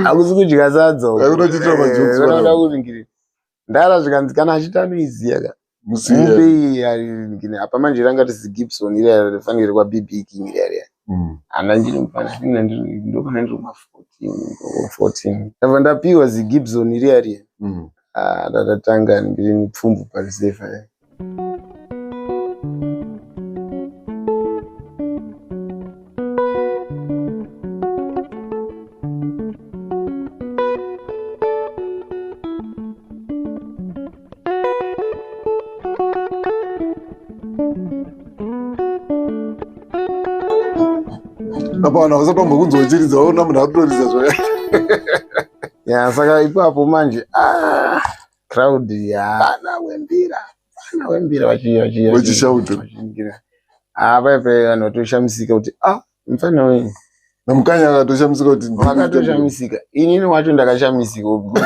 hakusi kudya sadza uku." Hakuda kuchiitira majokes Vanoda panapa. kuningiri ndara, zvikanzi kana achiti anoiziya ka, Musiye. mupei aringini. Apa manje ranga risi Gibson iriya rifanire kwaBB King riya riya. Hana ndiri mufana, ndopana ndiri kuma 14 14, ndabva ndapiwa ziGibson riya riya. Ah, ndatatanga ndiri pfumbu pareserve ya. Apa vanhu havasati vambokunzwa uchiridza, vaona munhu akutoridza zvakare. Ya, saka ipapo manje crowd ya, "Ana wembira, ana wembira," Vachishauta. Ndingira. Ah, paya paya vanhu vatoshamisika kuti ah, mfana wenyu. Namukanya akatoshamisika kuti Vakatoshamisika. Inini wacho ndakashamisika because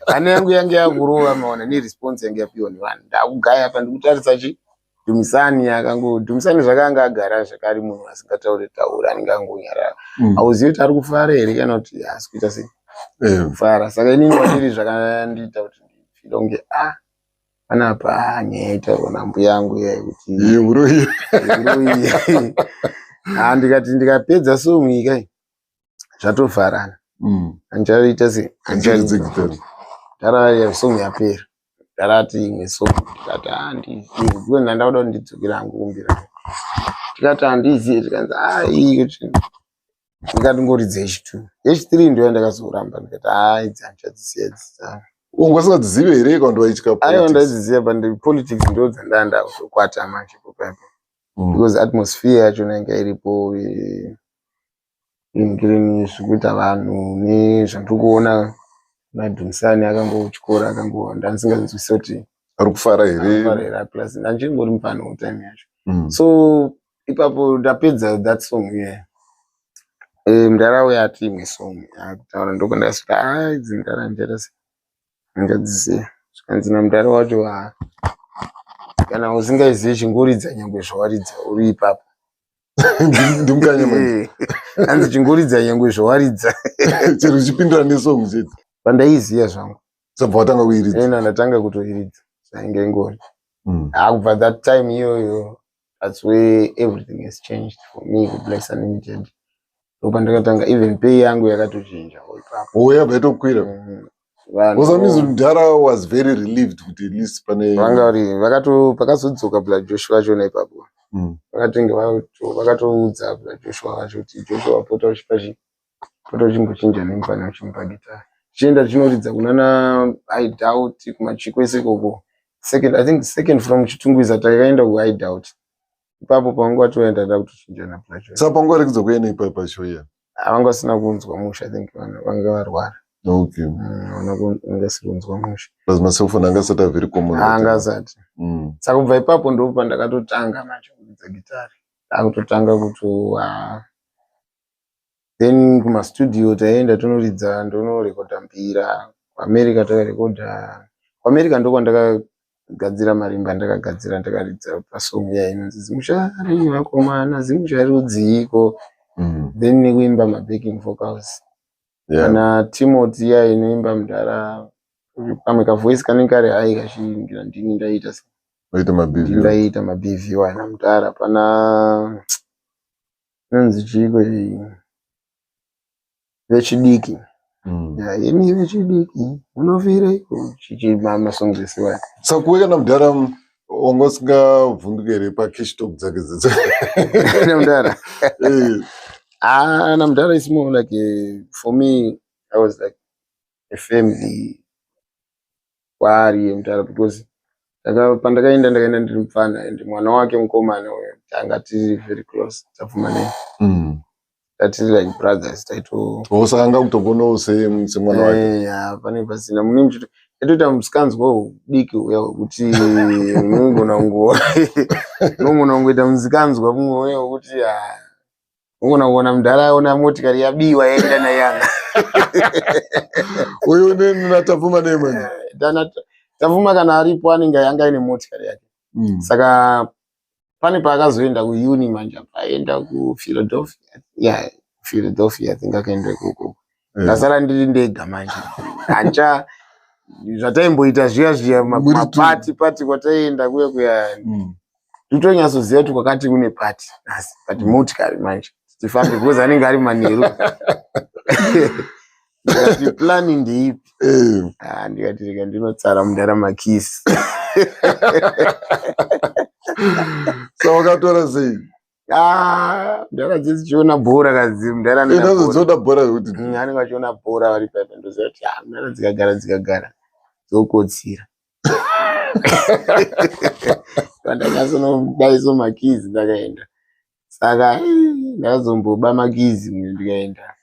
hana yangu yange yakurova maona neresponse yange yapiwa nevanhu. Ndakugaya apa ndikutarisa chi Dumisani akango Dumisani zvakanga agara zvakari munhu asingataure taura anenge angonyarara. Hauzivi kuti ari kufara here kana kuti haasi kuita sei kufara. Saka inini wandiri zvakandiita kuti ndifile kunge ah panapa ah, nyaya yaitaurwa nambuya yangu iya yekuti Uroyi. uroyi. Ah, ndikati ndikapedza song iyi kai zvatovharana. Handichaita sei Handicharidze gitare. Ndara song yapera. Ndarati imwe song ndikati handizivi because ndanda kuda kuti ndidzokere hangu kumbira. Tikati handizivi tikanzi ah iyi kuti ndikati ngoridza H2. H3 ndiyo yandakazoramba ndikati ah idzi handichadzisiya idzi. Wanga usingadzizivi here kana kuti waitya Aiwa politics? ndaidziziva but politics ndo dzandanda kutokwata manje ipapo. Because atmosphere yacho yanga iripo ingirini zvikuita vanhu nezvandiri kuona naDhumisani akangotyora akango ndandisinganzwisisi kuti Ari kufara here? Here plus ndachingori mufana time yacho. So ipapo ndapedza that song yeah. Mudhara uya ati imwe song akutaura ndokundasvika ah idzi mudhara ndichaita sei handichadziziva zvikanzi namudhara wacho ah kana usingaizivi chingoridza nyangwe zvawaridza uri ipapo. Ndimukanya manje. Hanzi chingoridza nyangwe zvawaridza. Chero uchipindura nesong chete. Pandaiziva zvangu. Sabva watanga kuiridza. Ina ndatanga kutoiridza zvainge ingori. Ah, kubva that time iyoyo that's where everything has changed for me kuBless Unlimited. Ndopandakatanga even pay yangu yakatochinja ipapo. Oh, yabva yatokwira. Because means mudhara was very relieved kuti at least pane Vanga vari vakato pakazodzoka Bla Joshua vachona ipapo. Vakatenge vakatoudza Bla Joshua vacho kuti Joshua pota uchipa chi pota uchimbochinja nemufana uchimupa gitare. Tichienda tichinoridza kunana Hideout kumachikwese ikoko. Second, I think second from Chitungwiza takaenda kuHideout. Ipapo pavanga vatoenda nda kutochinja naBla Joshua. Saka panguva rekudza kuenda ipapo pashow iya. Vanga vasina kunzwa mushe, I think vanhu vanga varwara. Vanga vasiri kunzwa mushe. Plus macellphone anga asati very common. Anga asati. Saka kubva ipapo ndo pandakatotanga manje kuridza gitare. Ndakutotanga kuto then kumastudio taienda tonoridza ndonorekodha mbira. KuAmerica takarekodha. KuAmerica ndokwandakagadzira marimba ndakagadzira ndakaridza pasong iya inonzi zimushari vakomana zimushari rudziiko. Then nekuimba mabacking vocals. Kana Timothy iya inoimba mudhara pamwe kavoice kanenge kari high kachiingira ndini ndaita se. Waita maBV. Ndaita maBV wana mudhara pana inonzi chiiko iyi vechidiki. Yeah, imi vechidiki munofireiko chichi masongs ese waya. Saka kuwe kana mudhara wanga usingavhunduki here pacash talk dzake dzidzi? Namudhara. Ah, namudhara is more like a, for me I was like a family kwaari mudhara because pandakaenda ndakaenda ndiri mufana and mwana wake mukomana uyo tanga tiri very close tapfuma naye. Tatiri like brothers taito. Oh, saka anga kutogonawo semwana wake. Yeah, pane pasina mune muchito toita musikanzwa diki uya wekuti unogona kungo unogona kungoita musikanzwa mumwe uya wekuti unogona kuona mudhara aona motikari yabiwa yaenda nayanga. Uyu natapfuma naye manje. Tapfuma kana aripo anenge anga aine motikari yake. Saka pane paakazoenda kuuni manje aenda kuPhiladelphia. Yeah, Philadelphia I think akaenda ikoko. Ndasara ndiri ndega manje. Hancha zvataimboita zviya zviya mapati pati kwataienda kuya kuya. Nditonyatsoziva kuti kwakati kune pati nhasi but motikari manje tifambe because anenge ari manheru. Ndikati plani ndeipi? Ah, ndikati rega ndinotsara mudhara makisi. Saka wakatora sei? Ah, mudhara dzichiona bhora kadzi mudhara Ndodzoda bhora zvekuti anenge achiona bhora vari paipa ndoziva kuti ah, mudhara dzikagara dzikagara dzokotsira. Pandakazonodaiso makizi ndakaenda. Saka ndakazomboba makizi mwe ndikaenda.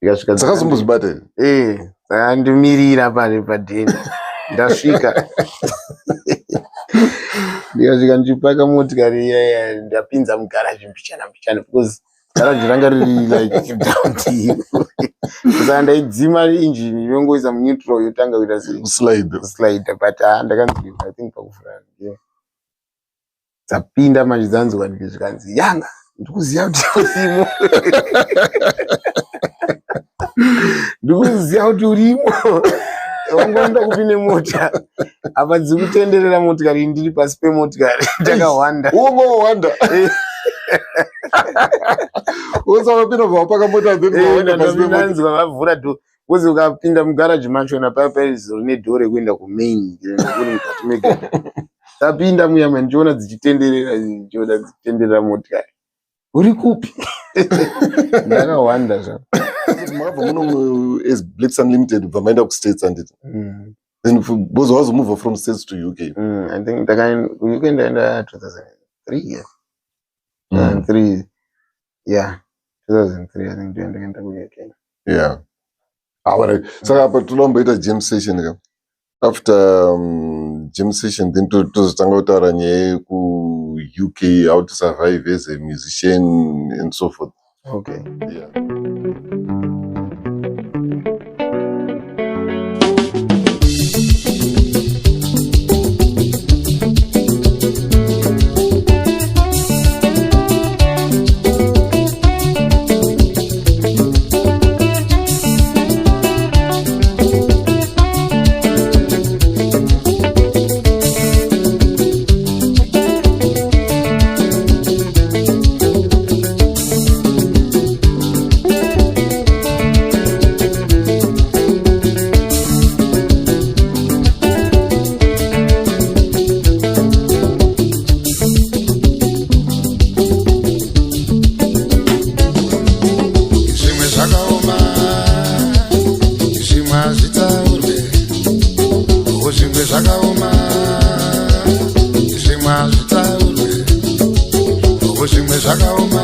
Ndikasvika dzakazombozvibata here? Saka ndimirira pari padheni. Ndasvika. Ndikasvika ndichipaka motikari iya, ndapinza mugaraji mbichana mbichana, because garaji ranga riri like down. Saka ndaidzima injini, yongoisa muneutral, yotanga kuita sei? Slide. Slide. But ah, ndakanzi, I think pakuvhura, yeah. Dzapinda manje, dzanzwa zvikanzi, "Yanga ndikuziva kuti urimo, ndikuziva kuti urimo, wangoenda kupi nemota?" Apa dziri kutenderera motikari, ndiri pasi pemotikari takahwanda. Wongowanda wosakapinda bva mota, then wawanda pasi pemota. Ndanzwa vavhura door, because ukapinda mugaraji machona paya paizori nedoor rekuenda kumain, kuri mukati megaraji. Tapinda muya, ndichiona dzichitenderera, ndichiona dzichitenderera motikari, "Uri kupi?" Ndakahwanda zva. Makabva muno as Blacks Unlimited, bva maenda kuStates, handiti? Then because wazomove from States to UK. I think ndaka UK ndaenda 2003, yeah. 2003, yeah, 2003 I think ndo ndakaenda kuUK. Yeah, alright. Saka apa toda jam session ka. After jam session, then tozotanga kutaura nyaya yekuUK, how to survive as a musician and so forth. Okay. Yeah. Zvimwe zvakaoma, zvimwe hazvitaurwe. O, zvimwe zvakaoma, zvimwe hazvitaurwe. O, zvimwe zvakaoma,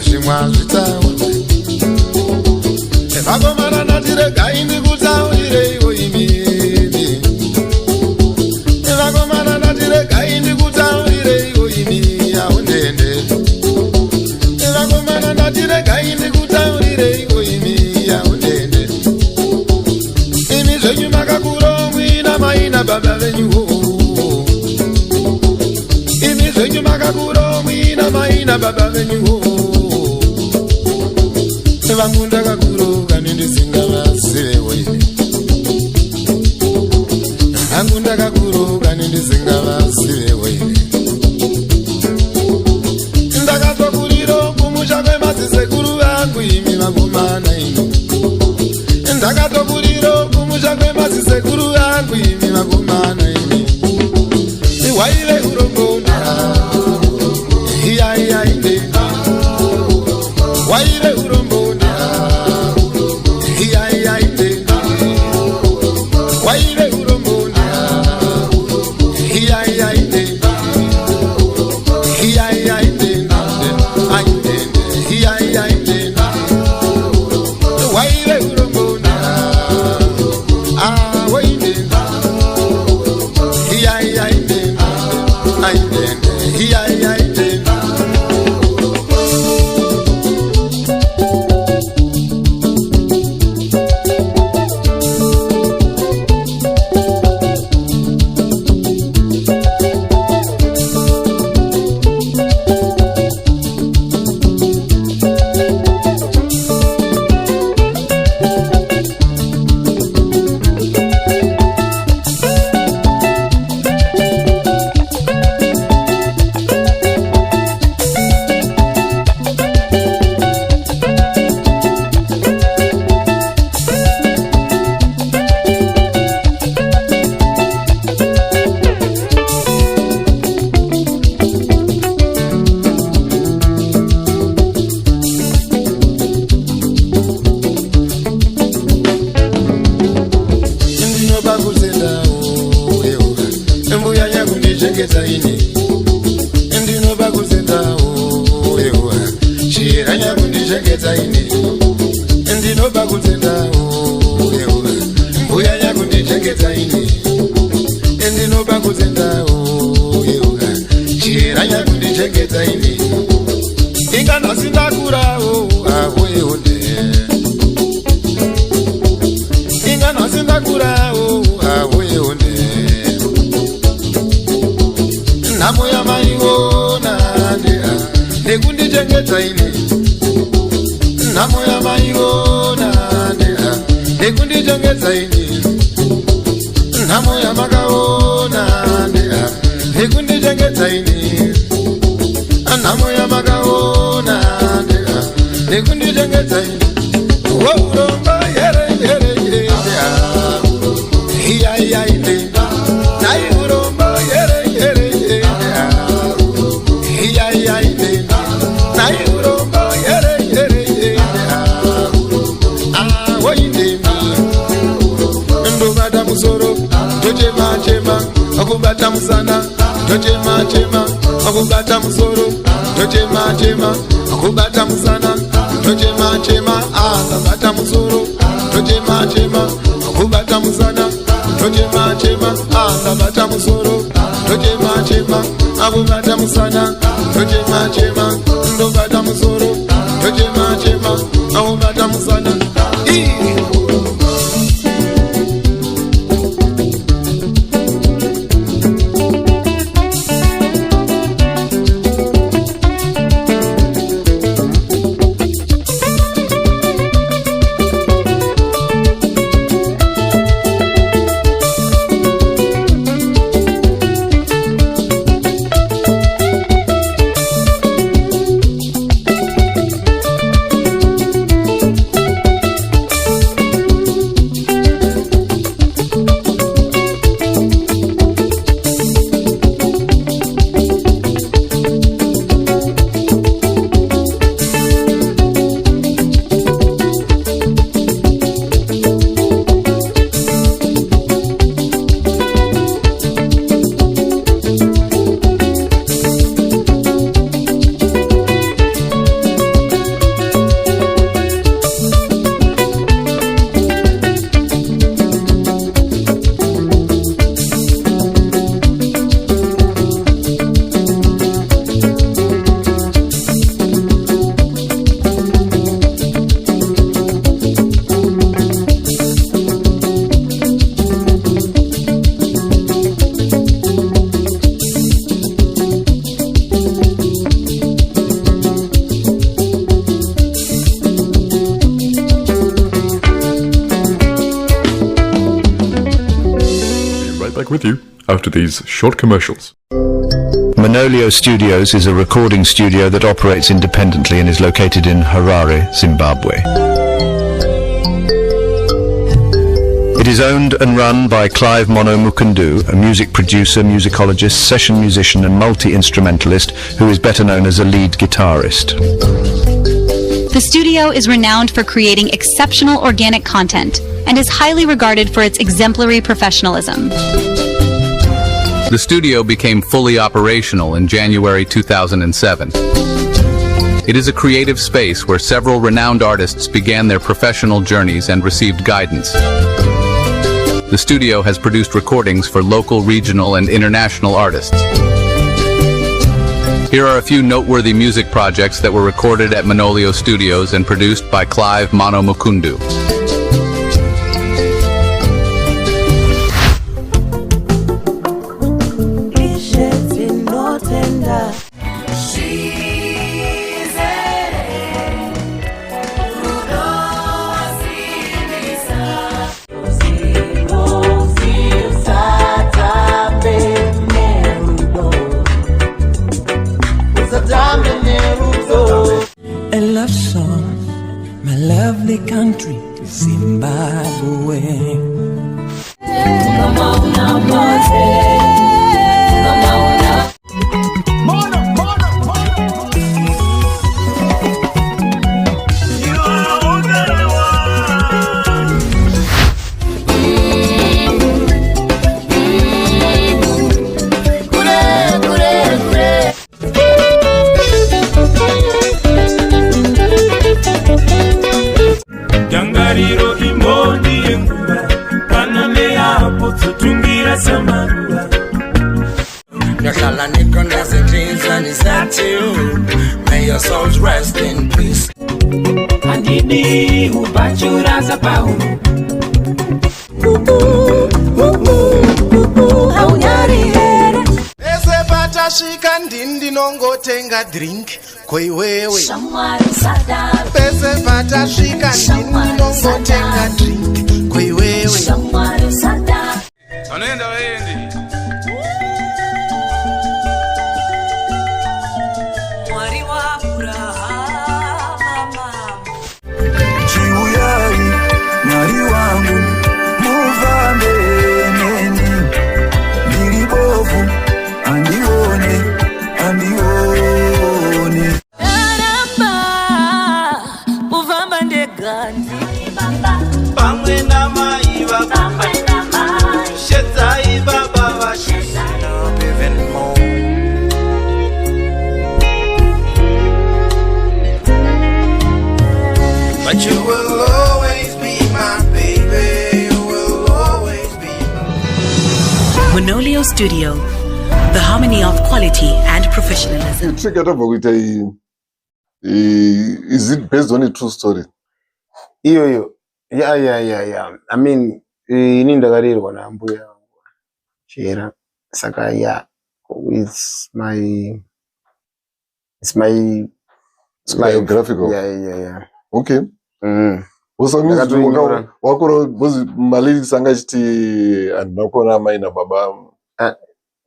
zvimwe hazvitaurwe. Vakomana, ndatiregai ndikutaurireiwo imimi. Vakomana, ndatiregai ndikutaurireiwo imi aundende. Vakomana, ndatiregai ndikutaurireiwo imi aundende. Imi zvenyu makakura muina mai nababa venyu. Imi zvenyu makakura muina mai nababa venyu. Vangu ndakakura nendisingavazivewo ini. Vangu ndakakura nendisingavazivewo ini. Ndakatokuriro kumusha kwemadzisekuru vangu imi vakomana imi. Ndakatokuriro kumusha kwemadzisekuru vangu imi vakomana imi. Waive urombona iyaiyainde, waive urombona iyaiyainde, waive urombona iyaiyainde, iyaiyainde, ainde, iyaiyainde, waive urombona ah wainde, iyaiyainde, ainde, iyaiyainde. Ndinopa kutendawo Yehova, mbuya nyakundichengeta ini. Ndinopa kutendawo Yehova, chira nyakundichengeta ini. Ndinopa kutendawo Yehova, mbuya nyakundichengeta ini. Ndinopa kutendawo. Nekundichengeta ini. Inga nhasi ndakurawo, ahoeonde. Inga nhasi ndakurawo, ahoeonde. Nhamo yamaiona ndea nekundichengeta ini. Nhamo yamaiona ndea nekundichengeta ini. Nhamo yamakaona ndea nekundichengeta ini. Nhamo yamakaona ndea nekundichengeta ini. Wourombo here here here, iya iya ine nai. Urombo here here here, iya iya ine nai. Urombo here here here, ah woindemi. Ndobata musoro, ndochema chema, akubata musana, ndochema chema, akubata musoro, ndochema chema, akubata musana, ndochema chema, akabata musoro, ndochema chema, akubata musana, ndochema chema, akabata musoro, ndochema chema, akubata musana, ndochema chema, ndobata musoro, ndochema chema, akubata musana. Ii. Be right back with you after these short commercials. Monolio Studios is a recording studio that operates independently and is located in Harare, Zimbabwe. It is owned and run by Clive Mono Mukundu, a music producer, musicologist, session musician and multi-instrumentalist who is better known as a lead guitarist. The studio is renowned for creating exceptional organic content and is highly regarded for its exemplary professionalism. The studio became fully operational in January 2007. It is a creative space where several renowned artists began their professional journeys and received guidance. The studio has produced recordings for local, regional, and international artists. Here are a few noteworthy music projects that were recorded at Monolio Studios and produced by Clive Mono Mukundu. Ishe tinotenda. Usatambe nerudo, usatambe nerudo. A love song, my lovely country, Zimbabwe. Kama una mate, kama una Mono, mono, mono. You are all that I want. Kure, kure, kure. Ndangariro imhondi yenguva, pano neapo dzotungira samaruva. too. May your souls rest in peace. Handidi ubachuraza pauro. Haunyari here. Pese patasvika ndini ndinongotenga drink koiwewe. Pese patasvika ndini ndinongotenga drink koiwewe. Vanoenda vaendi. Mwari waAbhurahama. Chiuyai Mwari wangu mufambe neni, ndiri bofu handione, handione. Ndaramba kufamba ndega ndini baba. Pamwe namai vako, shedzai baba vacho. Up even more. But you will always be my baby. You will always be. Monolio Studio, the harmony of quality and professionalism. Trick yatabva kuita iyi, is it based on a true story? Iyoyo, yeah, I mean, ini ndakarerwa nambuya vangu Chera, saka yeah, it's my Biographical. Yeah. Okay. So means Ndakatoinyora. Wakura, because malyrics anga achiti handina kuona amai nababa.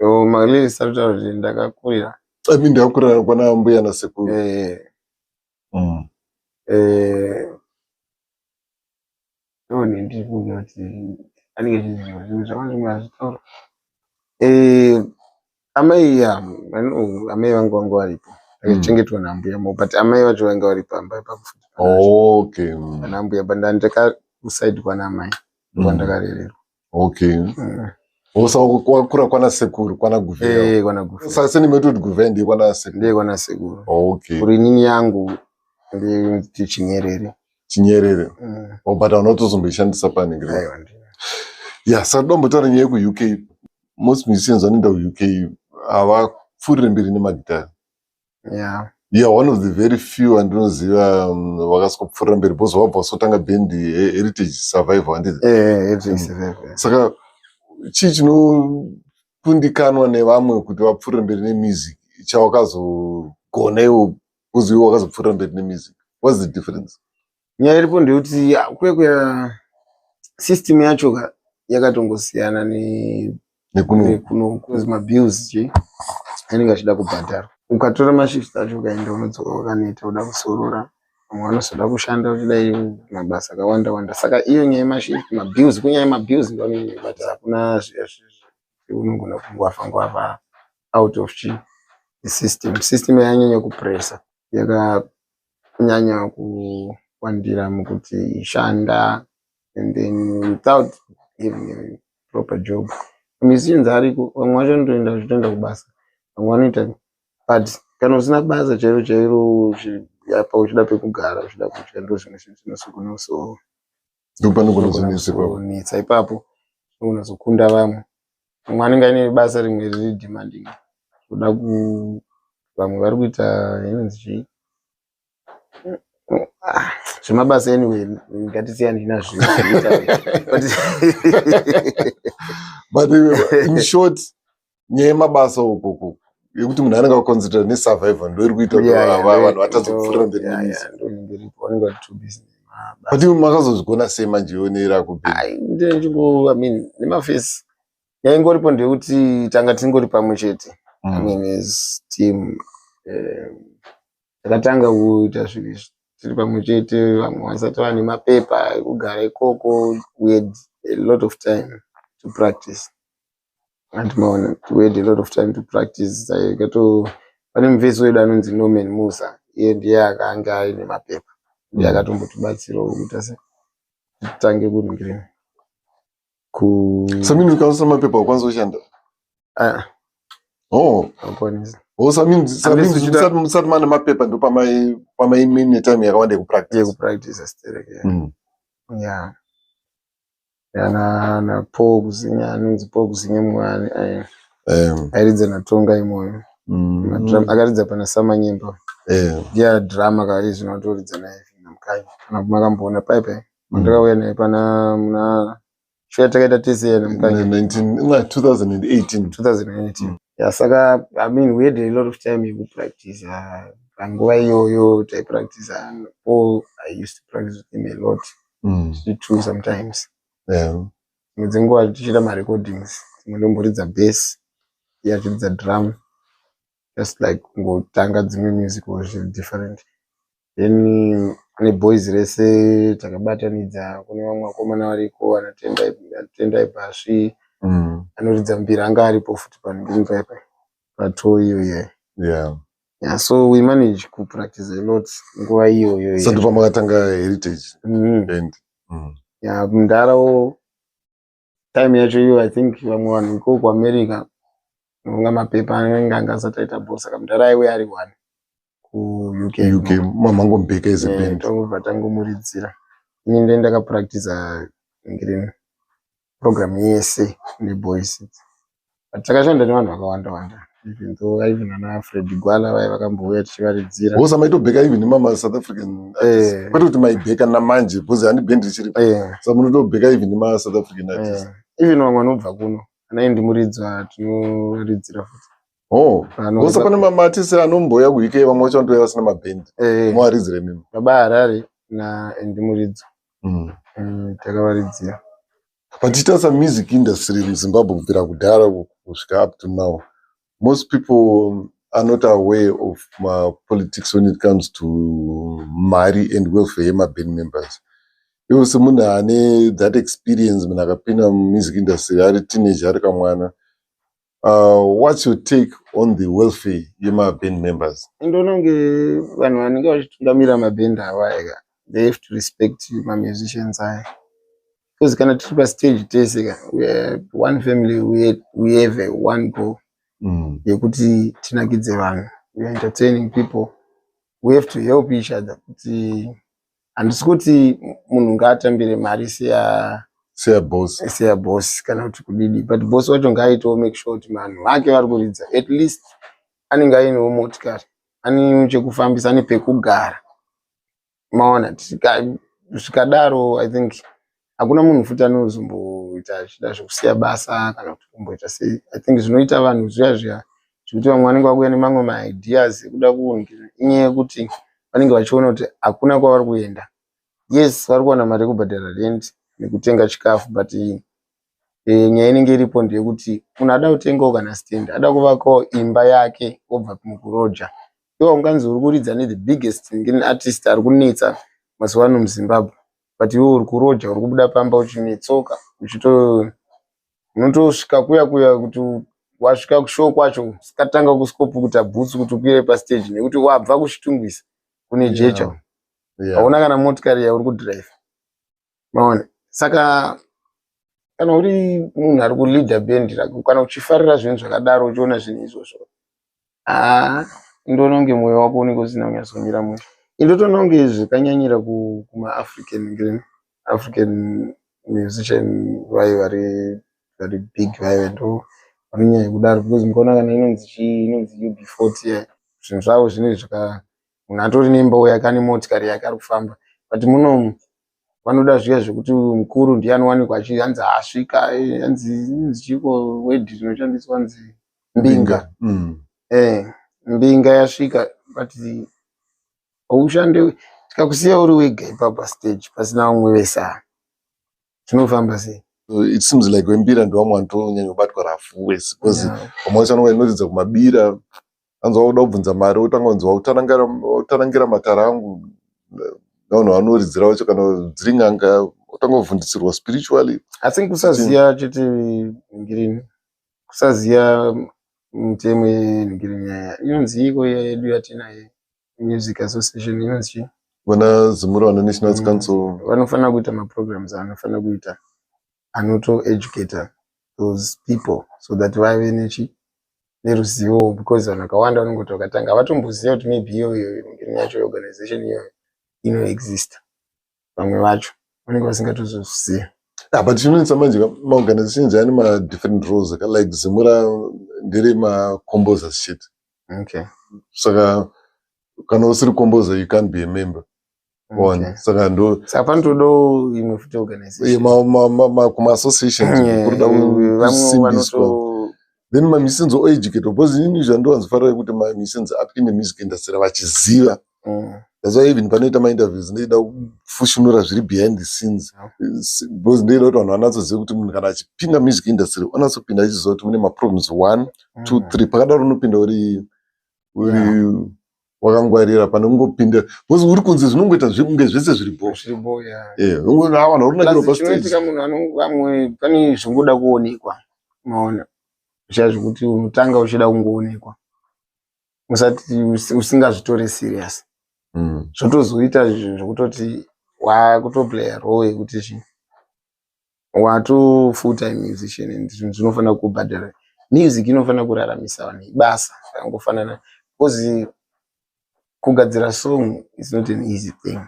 Oh, malyrics arikutaura kuti ndakakurira I mean, ndakakurira kwana mbuya nasekuru. Ndone ndiri kuti anenge achiziva zvinhu zvakanga zvimwe azvitaura. Amai, ya, amai vangu vanga varipo, ndakachengetwa nambuya mo, but amai vacho vanga vari pamba ipapo futi pana mbuya, but ndandaka kuside kwana amai ndokwandakarererwa. Okay. So wakura kwana sekuru, kwana Guvheya? Eh, kwana Guvheya. Saka sendimeti kuti Guvheya ndiye kwana sekuru? Ndiye kwana sekuru. Okay. Kuri inini yangu ndinoti Chinyerere. Chinyerere. Mm. Oh, but hauna kutozomboishandisa panenge? Aiwa, ndina. Yeah, saka dombotaura nyaya yekuUK. Most musicians vanoenda kuUK havapfuurire mberi nemagitari. Yeah, one of the very few andinoziva vakasopfuurira mberi, because wabva wasotanga bhendi Heritage Survival, handiti? Eh, Heritage Survival, yeah. Saka chii chinokundikanwa nevamwe kuti vapfuurire mberi nemusic chawakazogona iwo, kuzi iwe wakazopfuurira mberi nemusic? What's the difference? Nyaya iripo ndeyekuti ya, kuya kuya system yacho ka yakatongosiyana nekuno. Nekuno, because mabills chi anenge achida kubhadharwa. Ukatora mashifts acho ukaenda, unodzoka wakaneta, uda kusorora. Vamwe vanozoda kushanda uchidai mabasa akawanda wanda, saka iyo nyaya yemashift, mabills, kunyanya mabills ndo anonyanya kubata. Hakuna zviya unogona kungwavha ngwavha out of chi the system. System yanyanya kupressa, yakanyanya kuwandira mukuti shanda, and then without having a proper job. Musicians ariko, vamwe vacho vanotoenda vachitoenda kubasa, vamwe vanoita, but kana usina basa chairo chairo, apa uchida pekugara, uchida kudya, ndo zvimwe zvinhu zvinozogona Ndopanogona kuzonetsa ipapo. Kuzonetsa ipapo, unogona kuzokunda vamwe. Mumwe anenge aine basa rimwe riri demanding, kuda ku vamwe vari kuita inonzi chii. Ah, zvemabasa, anyway, ngatisiyanei nazvo. But in short, nyaya yemabasa ukoko yekuti munhu anenge aconcentrate nesurvival ndo iri kuita kuti vanhu vatadze kupfuurira mberi nemusic. Ndo inenge iripo, vanenge vari too busy. But iwe makazozvigona sei manje ionera kubheni? Ndingo, I mean, nemafesi yaingoripo ndeyekuti tanga tingori pamwe chete. I mean, as team, takatanga kuita zvinhu izvi tiri pamwe chete. Vamwe vasati vane mapepa ekugara ikoko, we had a lot of time to practice, and maona, we had a lot of time to practice. Taikato pane mufesi wedu anonzi Norman Musa, iye ndiye akanga aine mapepa, ndiye akatombotibatsirawo kuita se titange kuningirina ku Samini, ukausina mapepa ukwanisa kushanda? Ah. Oh. Haukwanisi. Oh, samini. Unless Samini, musati mane mapepa ndo pamai mine time yakawanda yekupractice. Yekupractice sterek, yeah. Yeah, ana na Paul Kuzinya, anonzi Paul Kuzinya, mumwe airidza naTonga imoyo. Madrum akaridza pana Samanyemba. Ndiye drummer kari zvino atoridza naye naMukanya. Kana makamboona paipai. Ndakauya naye pana muna show yatakaita tese naMukanya. 2018. 2018. Yeah, saka, I mean, we had a lot of time yekupractice. Panguva iyoyo taipractice. Paul, I used to practice with him a lot. Two sometimes. Dzimwe dzenguva tichiita marecordings, dzimwe ndomboridza bass, iye achiridza drum, just like kungotanga dzimwe musical zviri different. Then neboys rese takabatanidza, kune vamwe vakomana variko, ana Tendai Basvi, anoridza mbira, anga aripo futi panhingini paipa patour iyoyo. Yeah, so we manage kupractice a lot nguva iyoyo. Saka pamakatanga Heritage Band. Yeah, mundarawo time yacho iyo, I think vamwe vanhu iko kuAmerica nonga mapepa anenge anga asati aita bho, saka mudhara aiwe ari one kuUK. UK mamangobheka as a band. Tongobva tangomuridzira. Ini ndee ndakapractiza ngirini program yese neboys, but takashanda nevanhu vakawanda wanda, even though even ana Fred Gwala vai vakambouya tichivaridzira. Hosa maitobheka even nemama South African artists? Kwete kuti maibheka namanje, because handi band richiri, saka munotobheka even nema South African artists? Even vamwe vanobva kuno, ana Indimuridzwa, tinovaridzira futi. Oh, hosa pane maartist anombouya kuUK, vamwe vacho vanotouya vasina mabhendi, movaridzira imimi? Baba Harare naIndimuridzwa, takavaridzira. But tichitarisa music industry muZimbabwe kubvira kudhara kusvika up to now, most people are not aware of mapolitics when it comes to mari and welfare yemaband members. Iwo semunhu ane that experience, munhu akapinda mumusic industry ari teenager, ari kamwana, what's your take on the welfare yemaband members? Ndoona kunge vanhu vanenge vachitungamira mabhendi ava eka, they have to respect mamusicians aya, because kana tiri pastage tese ka, we are one family, we have a one goal yekuti tinakidze vanhu. We are entertaining people, we have to help each other. Kuti handisi kuti munhu ngaatambire mari seya seyaboss, seyaboss kana kuti kudidi, but boss wacho ngaaitewo make sure kuti vanhu vake vari kuridza, at least anenge ainewo motikari, ane chekufambisa, ane pekugara. Maona, zvikadaro, I think hakuna munhu futi anozomboita achida zvekusiya basa kana kuti kumboita sei. I think zvinoita vanhu zviya zviya zvekuti vamwe vanenge vakuuya nemamwe maideas ekuda kuungira, inyaya yekuti vanenge vachiona kuti hakuna kwavari kuenda. Yes, vari kuwana mari yekubhadhara rent nekutenga chikafu, but nyaya inenge iripo ndeyekuti munhu ada kutengawo kana stand, ada kuvakawo imba yake, obva mukuroja. Iwo unganzi uri kuridza nethe biggest artist ari kunetsa mazuva ano muZimbabwe, but iwe uri kuroja, uri kubuda pamba uchinetsoka, uchito unotosvika kuya kuya kuti wasvika kushow kwacho, sikatanga kusikopukuta bhutsu kuti ukwire pastage, nekuti wabva kuChitungwiza kune jecha, hauna kana motikari yauri kudhiraivha. Maona, saka kana uri munhu ari kuleada bhendi rako, kana uchifarira zvinhu zvakadaro, uchiona zvinhu izvozvo, haa, ndoona kunge mwoyo wako unenge usina kunyatsomira mushe. Indotoona kunge zvakanyanyira kumaAfrican green African musician vai vari big, vaive ndo vanonyanya kudaro, because mukaona kana inonzi chii, inonzi UB40 iya, zvinhu zvavo zvinenge zvaka munhu atori nembawo yake, ane motikari yake, ari kufamba. But munomu vanoda zviya zvekuti mukuru ndiye anowanikwa achianzi asvika, anzi inonzi chiko wedhi rinoshandiswa, anzi mbinga. Mbinga yasvika, but haushande. Tikakusiya uri wega ipapo pastage pasina vamwe vese ava, zvinofamba sei? It seems like wembira ndovamwe vanotonyanya kubatwa rafu wese, because vamwe vacho vanonga inoridza kumabira, anzi wakuda kubvunza mari, wotanga kunzi wautarangira matara angu. Navanhu vanoridzira vacho, kana dziri n'anga, wotanga kuvhundisirwa spiritually. I think kusaziya chete ngirini, kusaziya mitemo yenhingirini yaya inonzi iko iya yedu yatinayo, music association, inonzi chii? Vana Zimura, vana National Council. Vanofanira kuita maprograms anofanira kuita anotoeducata those people so that vave nechi neruzivo, because vanhu vakawanda vanongoti vakatanga havatomboziva kuti maybe iyoyo ngirini yacho, organization iyoyo inoexista. Vamwe vacho vanenge vasingatozozviziva. Ah, but chinonetsa manje, maorganizations ane madifferent roles, like Zimura ndere macomposers chete. Saka kana usiri composer, you can't be a member. One, saka ndo Saka panotodawo imwe futi organization. Kuma-associations kuruda Vamwe kusimbiswa. vanoto Then mamusicians oeducate, because inini zvandowanzofarira kuti mamusicians apinde music industry vachiziva. That's why even panoita mainterviews ndinoida kufushunura zviri behind the scenes, because ndinoida kuti vanhu vanatsoziva kuti munhu kana achipinda music industry unatsopinda achiziva kuti mune maproblems one, two, three. Pakadaro unopinda uri wakangwarira pane kungopinda, because uri kunze zvinongoita kunge zvese zviripo. Zviripo, yeah. Vanhu vari kunakirwa Plus pastage. Chinoitika, munhu vamwe pane zvingoda kuonekwa, maona, zviya zvekuti unotanga uchida kungoonekwa usati usingazvitori serious. Zvotozoita zvinhu zvekutoti wakutoplaya role yekuti chi wato full time musician, and zvinhu zvinofanira kubhadhara. Music inofanira kuraramisa vanhu, ibasa rakangofanana, because kugadzira song is not an easy thing.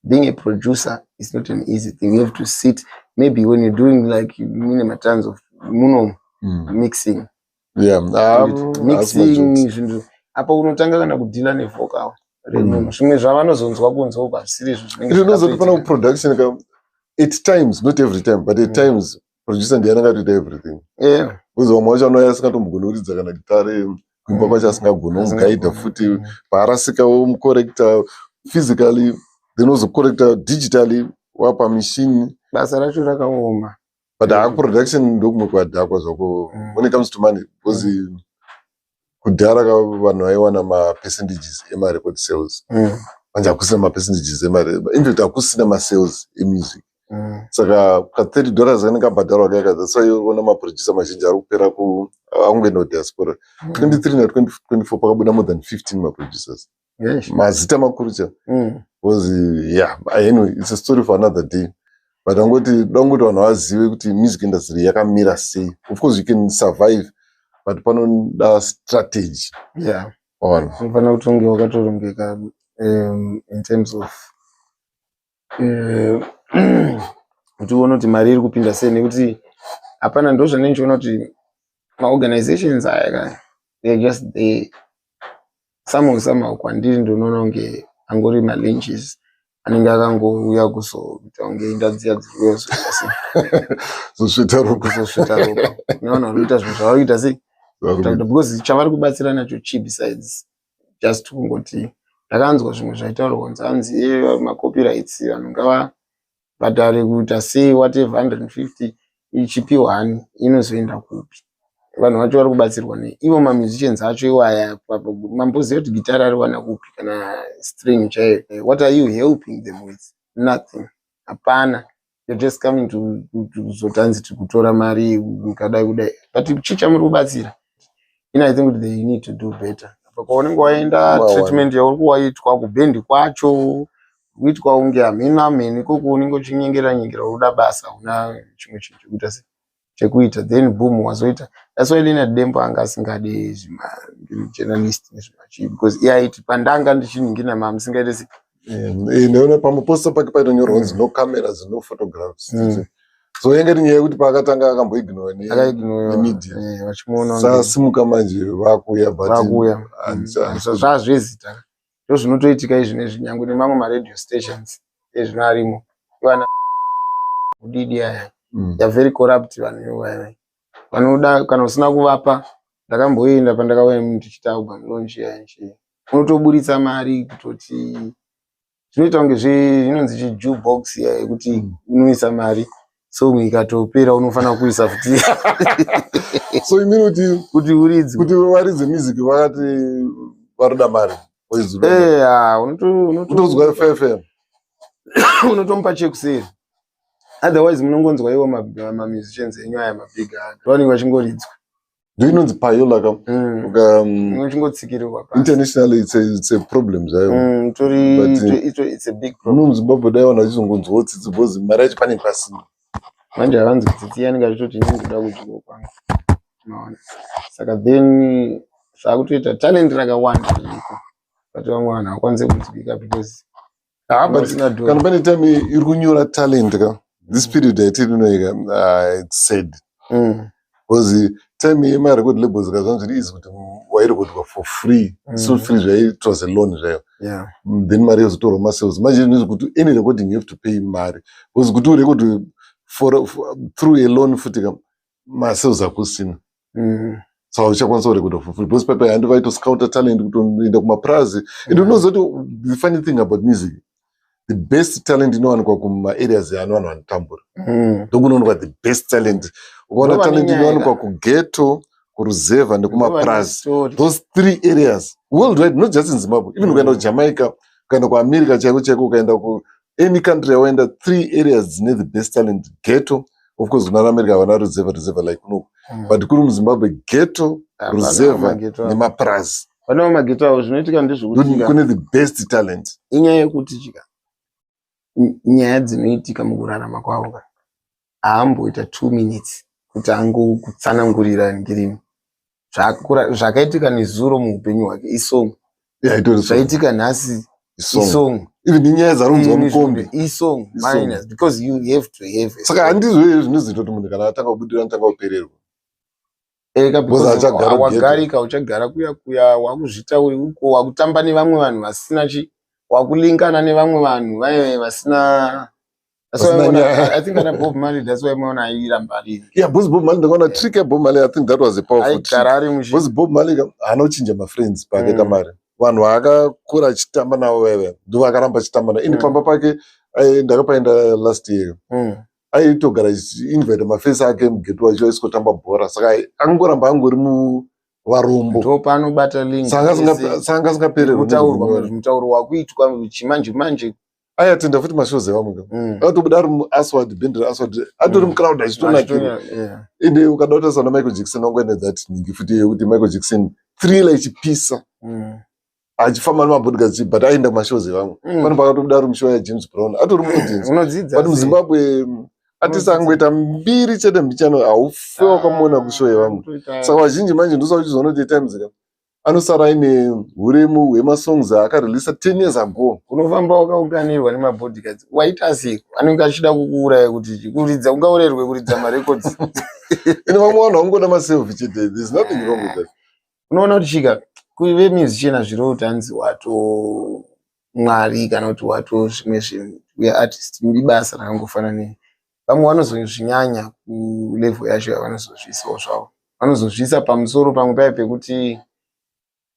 Being a producer is not an easy thing. You have to sit, maybe when you're doing, like, mune matons of muno mixing. Haasi Mixing majokes. zvinhu apa unotanga kana kudeala nevocal remunhu, zvimwe zvavanozonzwa kunze uko hazvisiri izvo zvinenge Zvinozoti pana zvakatoitika. Kuproduction ka, at times, not every time, but at times producer ndiye anenge atoita everything, because vamwe vacho anouya asingatombogoni kuridza kana gitare, kuimba kwacho asingagoni, omugaidha futi, paarasika womucorrecta physically, then ozocorrecta digitally wapa machine. Basa racho rakaoma. But haa, production ndokumwe kwadhakwa zvako when it comes to money, because kudhara ka vanhu vaiwana mapercentages emarecord sales. Manje hakusina mapercentages emari, in fact hakusina masales emusic. Saka ka$30 kanenge kabhadharwa kaika, that's why uona maproducer mazhinji ari kupera angoenda kudiaspora. 23 na2024 pakabuda more than 15 maproducers, mazita makuru cha. Because, yeah, anyway, it's a story for another day, but angoti dangoti vanhu vazive kuti music industry yakamira sei. Of course you can survive, but panoda strategy. Ona. Unofanira kuti unge wakatorongeka in terms of kuti uone kuti mari iri kupinda sei, nekuti hapana. Ndo zvandinenge ndichiona kuti maorganizations aya ka, they just, they somehow kwandiri ndinoona kunge angori malinches anenge akangouya kuzoita kunge inda dziya dziri kuuya kuzoita sei. Zosveta ropa. Kuzosveta ropa nevanhu vari kuita zvinhu zvavari kuita sei. Because chavari kubatsira nacho chii besides just kungoti ndakanzwa zvimwe zvaitaurwa kunzi hanzi macopyrights vanhu ngavabhadhare kuita sei, whatever, 150 ichipiwa hani, inozoenda kupi? Vanhu vacho vari kubatsirwa nei ivo mamusicians acho iwaya? Mamboziva kuti gitara ariwana kupi kana string chaiyo? What are you helping them with? Nothing, hapana. You're just coming to kuzoti hanzi tiri kutora mari mukadai kudai, but chii chamuri kubatsira? I think kuti they need to do better. Apa kwaunenge waenda, treatment yauri kuwaitwa kubhendi kwacho kuitwa kunge hameno hameno ikoko, unenge uchinyengera nyengera, uda basa, una chimwe chinhu chekuita sei, chekuita, then boom, wazoita. That's why Leonard Dembo anga asingadi zvimajournalist nezvimachii, because iye aiti pandanga ndichiningina mamusingaite sei. Ndaona pamaposta pake paitonyorwa kunzi no cameras, no photographs. So yange iri nyaya yekuti paakatanga akamboignore Akaignorewa, nemedia. Vachimuona Sasimuka manje vakuuya, but vakuuya. Zvazvezita ndo zvinotoitika izvinezvi, nyangwe nemamwe maradio stations ezvino arimo ivana kudidi aya. They are very corrupt vanhu ivaya, vanoda kana usina kuvapa. Ndakamboenda pandakauya ndichiita album launch iya, unotoburitsa mari kutoti zvinoita kunge zvinonzi chijukebox iya yekuti unoisa mari, song ikatopera unofanira kuisa futi. So imini kuti kuti uridzwe. Kuti varidze music vakati varoda mari. Eh, Kutozwa FFM. Unotomupa chekuseri, otherwise munongonzwa iwo mamusicians enyu aya mabig aya vanenge vachingoridzwa. Ndo inonzi payola ka. Uchingotsikirirwa pasi. Internationally it's a problem zvayo. Tori But, it's a big problem. Muno muZimbabwe dai vanhu vachizongonzwawo tsitsi, because mari yacho pane pasina. Manje havanzi tsitsi, yanenge achitoti inini ndoda kudyiwa kwangu, maona. Saka then zvakutoita talent rakawanda ririko, but vamwe vanhu havakwanisi kunzwika because Ah, but vasina dhora. Kana pane time iri kunyura talent ka, this period yatiri inoika, it's sad. Because time yemarecord labels kazvanzi zviri easy kuti wairekodwa for free. So free zvai, it was a loan zvayo. Then mari yozotorwa masales. Manje zvinozi kuti any recording you have to pay mari, because kuti urekodwe through a loan futi ka, masales akusina. Saka uchakwanisa kurekodwa for free, because pepe handi vaitoscouta talent kutoenda kumaprazi. And unoziva kuti the funny thing about music, the best talent inowanikwa kumaareas ano vanhu vanotambura. Ndokunowanikwa the best talent. Ukaona Ndova talent nenyaya inowanikwa ka. Kughetto, kuruzevha nekumaprazi. Story. Those three areas worldwide, not just in Zimbabwe, even ukaenda kuJamaica, ukaenda kuAmerica chaiko chaiko, ukaenda ku any country yawaenda, three areas dzine the best talent: ghetto, of course, kuna America havana ruzevha ruzevha like kunoku, but kuri muZimbabwe, ghetto, Hapana ruzevha mageto avo. Nemaprazi. Pane mageto avo, zvinoitika ndezvekuti kune the best talent. Inyaya yekuti chika nyaya dzinoitika mukurarama kwavo ka, haamboita 2 minutes kuti angokutsanangurira ngirini zvakaitika nezuro muupenyu hwake isong. Yeah, itori song. Zvaitika nhasi Isong. isong. Even inyaya dzarunzwa mukombi. Isong. Isong. Minus because you have to have a Saka song. handizvo izvo zvinozoita kuti munhu kana atanga kubudira anotanga kupererwa. Eka. Because Because achagara ghetto. wagarika, uchagara kuya kuya, wakuzvita uri uko, wakutamba nevamwe vanhu vasina chi, wakulinkana nevamwe vanhu vaive vasina. That's why Vasina nyaya. I think ana Bob Marley, that's why maona airamba ari Yeah, because Bob Marley, ndakaona trick yaBob Marley. I think that was a powerful trick. Aigara ari muchi Because Bob Marley haana kuchinja mafriends pake kamari. Vanhu vaakakura achitamba navo vaiva ndo vakaramba achitamba navo. Ende pamba pake ndakapaenda last year, aitogara achiinvita mafesi ake mughetto wacho aisingotamba bhora, saka angoramba angori muvarombo. Ndo paanobata link. Saka saka asingapererwi. Kutaurwa nezvimwe. mutauro wakuitwa chimanje manje. Aiatenda futi mashows evamwe. Akatobuda ari muAswad, bhendi reAswad, atori mucrowd achitonakirwa. Ende ukada kutarisa naMichael Jackson, wangoenda that ningi futi yekuti Michael Jackson, Thriller ichipisa, achifamba nemabodyguards, but aenda kumashows evamwe. Pane pakatobuda ari mushow yaJames Brown, atori muaudience. Unodzidza But sei? muZimbabwe artist angoita mbiri chete mbichano, haufe wakamuona kushow yevamwe. Saka vazhinji manje ndosaka uchizoona kuti times ka anosara aine uremu hwemasongs aakareleasa 10 years ago. Unofamba wakaunganirwa nemabodyguards, waita sei? Anenge achida kukuuraya kuti kuridza ungaurayirwe kuridza marecords. Ende vamwe vanhu vangoda maselfie chete. There's nothing wrong with that. Unoona kuti chika kuve musician hazvirevi kuti hanzi wato mwari kana kuti wato zvimwe zvinhu. We artist, ibasa rakangofanana nei vamwe vanozozvinyanya kulevel yacho yavanozozviisawo zvavo, vanozozviisa pamusoro pamwe paya pekuti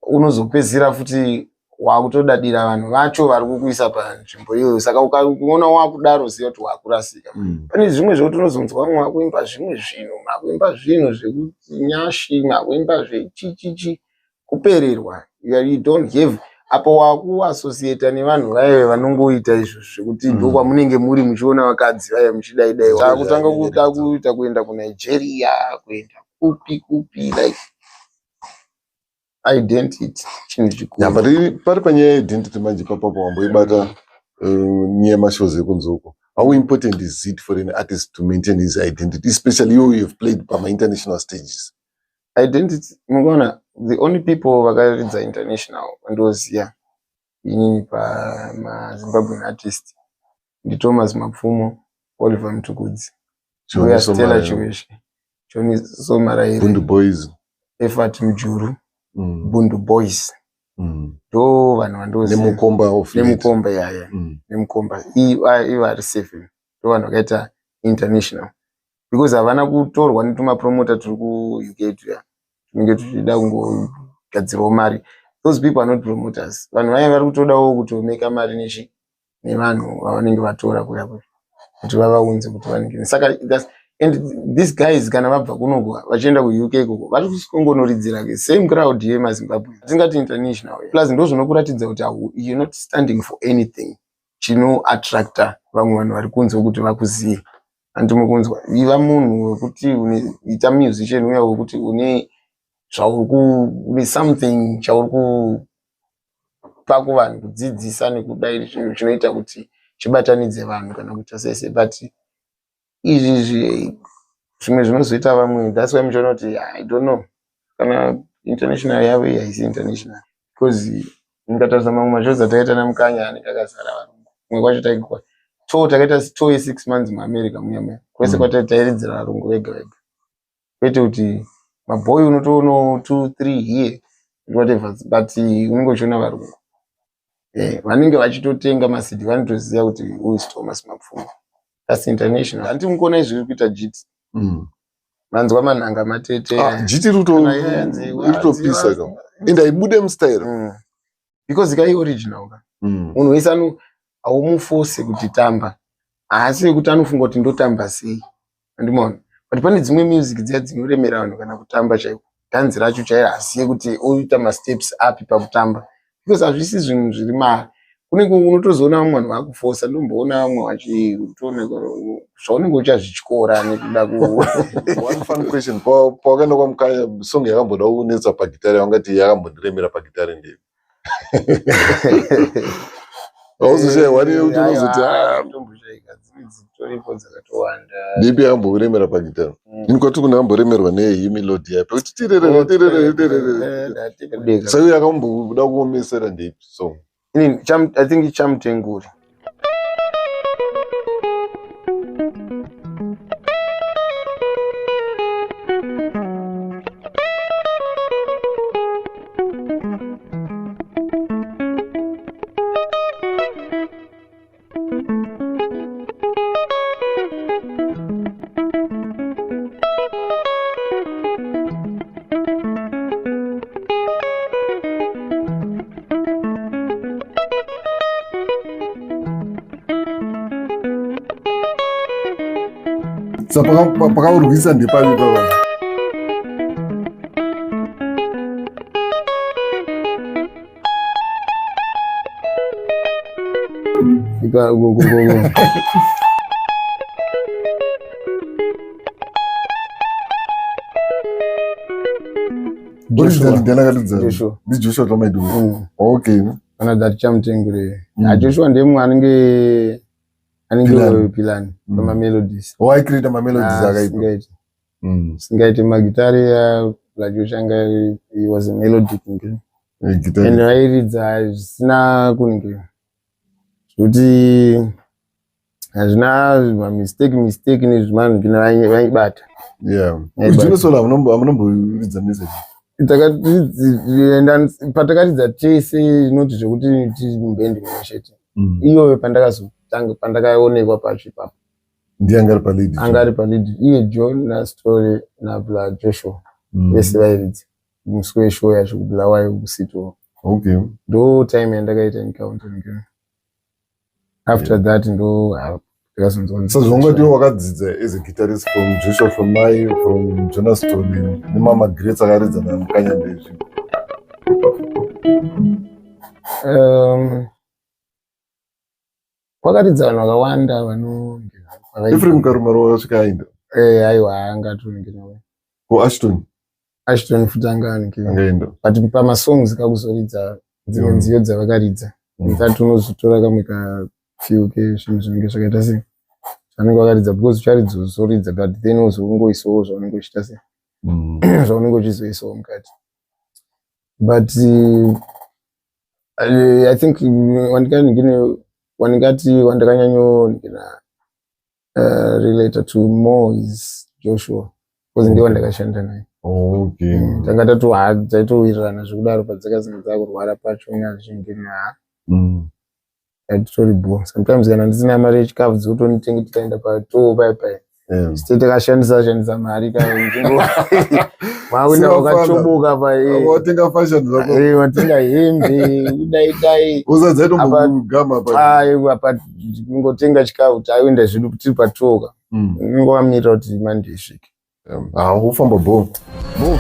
unozopedzisira futi wakutodadira vanhu vacho vari kukuisa panzvimbo iyoyo. Saka ukaona wakudaro, ziva kuti wakurasika. Pane zvimwe zvekuti unozonzwa vamwe vakuimba zvimwe zvinhu, makuimba zvinhu zvekuti nyashi, makuimba zvechichichi, kupererwa. You don't have apo wakuassociata nevanhu vaive vanongoita izvozvo zvekuti ndokwamunenge muri muchiona vakadzi vaive muchidai dai, takutanga kuda kuita kuenda kuNigeria, kuenda kupi kupi, like identity chinhu chikuru. Yeah, but pari panyaya yeidentity manje papapo wamboibata, nyaya yemashows ekunze uko. How important is it for an artist to maintain his identity, especially you have played pama-international stages? Identity, mukaona the only people vakaridza international vandoziva inini pamaZimbabwean artist ndiThomas Mapfumo, Oliver Mtukudzi, Mbuya Chiwoniso Stella Maraire. Chiweshe, Chiwoniso Maraire. Bundu Boys. Ephat Mujuru, Bundu Boys. Ndo vanhu vandoziva. Nemukomba of late. Nemukomba, yaya. Nemukomba ivo ari seven, ndo vanhu vakaita international because havana kutorwa netumapromota turi kuUK tuya tunenge tuchida kungogadzirawo mari. Those people are not promoters. Vanhu vaya vari kutodawo kutomeka mari nechi nevanhu vavanenge vatora kuya kuya kuti vavaunze kuti vanenge. Saka and these guys kana vabva kunoku vachienda kuUK ikoko, vari kusongonoridzira same crowd yemaZimbabwe. Tingati international plus ndo zvinokuratidza kuti you're not standing for anything chinoattracta vamwe vanhu vari kunze kuti vakuzive. Handimi kunzwa, iva munhu wekuti ita musician uya wekuti une zvauri une something chauri kupa kuvanhu, kudzidzisa nekudai, chinhu chinoita kuti chibatanidze vanhu kana kuita sese. But izvi zvimwe zvinozoita vamwe, that's why muchiona kuti I don't know kana international yavo iyi haisi international, because mukatarisa mamwe mashows ataita naMukanya anenge akazara varungu. Kumwe kwacho taikwa tour, takaita tour ye6 months muAmerica muya muya kwese, kwataitairidzira varungu vega vega. Kwete kuti mabhoyi unotoonawo 2 3 here, whatever, but unenge uchiona varungu vanenge vachitotenga maCD, vanotoziva kuti who is Thomas Mapfumo. That's international. Handiti mukuona izvi zviri kuita jiti? Manzwa manhanga matete. Ah, jiti iri Kana yanzi, kutopisa ka, ende haibude mustyle. Because kai original ka. Munhu wese ano haumufose kuti tamba, haasi yekuti anofunga kuti ndotamba sei, andimaona? But pane dzimwe music dziya dzinoremera vanhu kana kutamba chaiko, dhanzi racho chairo hasiye kuti oita masteps api pakutamba, because hazvisi zvinhu zviri mari. Kunenge unotozoona vamwe vanhu vakufosa, ndomboona vamwe vachitoona zvaunenge uchazvityora nekuda ku One fun question: pawakaenda kwaMukanya, song yakamboda kunetsa pagitari, yaungati yakambondiremera pagitari ndei? Hauzoshaya one yekuti unozoti, "Ah, Ndomboshaika, dzimwe dzitoripo dzakatowanda. Ndipi yakambokuremera pagitari? Ini kwati kundamboremerwa nehimelody yapo kuti tirere tirere tirere. Saka yakamboda kuomesera ndeipi song? Inini, I think Chamutenguri. Sa pakaurwisa ndepapi papa? Go, go, go, go. Original ndiani akaridza? Joshua. NdiJoshua Twamaidu? Okay. Kana that Chamutengure. Ah, Joshua ndemumwe anenge Pilani. Pilani pamamelodies. Waicreata mamelodies akaipa. Singaiti. Singaiti magitari laJoshua anga, he was a melodic nge. Guitarist. And vairidza zvisina kunge zvekuti hazvina mamistake mistake nezvimanhu vaibata. Vaibata. Junosola hamunomboridza music? Patakaridza tese, noti zvekuti tiri mubhendi mumwe chete, iyoyo pandakazotanga, pandakaonekwa pacho ipapo. Ndiye anga ari palead? Anga ari palead iye, John naStory nabla Joshua. Vese vairidza musi weshow yacho kuBulawayo kusito. Ndo time yandakaita encounter nge after that ndo ndakazonzwa. So zvongoti wakadzidza as a guitarist from Joshua Famai, from Jonas Tony nemama greats akaridza naMukanya ndezvi? Kwakaridza vanhu vakawanda vano Ephraim Karumaro wakasvika aenda? Aiwa, angatonge. Ko Ashton? Ashton futi anga ange Angaenda. But pamasongs kakuzoridza dzimwe nziyo dzavakaridza, that unozotora kamwe kafew kezvinhu zvinenge zvakaita sei zvanenge vakaridza, because ucharidza uzoridza, but then uzongoisawo zvaunenge uchiita sei, zvaunenge uchizoisawo mukati. But I think wandingati wandakanyanyongira related to more is Joshua, because ndiye wandakashanda naye. Tanga taitowirirana zvekudaro. Padzakazenge dzakurwara pacho nyazvingini, ha, atitori bho. Sometimes kana ndisina mari yechikafu, dzinotonitenge, tikaenda patoo paya paya, site takashandisa shandisa mari, mawina wakachoboka pa. Watenga fashion zvako. Watenga hembe, kudai dai. Usadzaitomugama pa. Aiwa, pa kungotenga chikafu, taienda zvedu tiri patoka, unenge wamirira kuti mandi isvike. Ah, ufamba bho. Bho.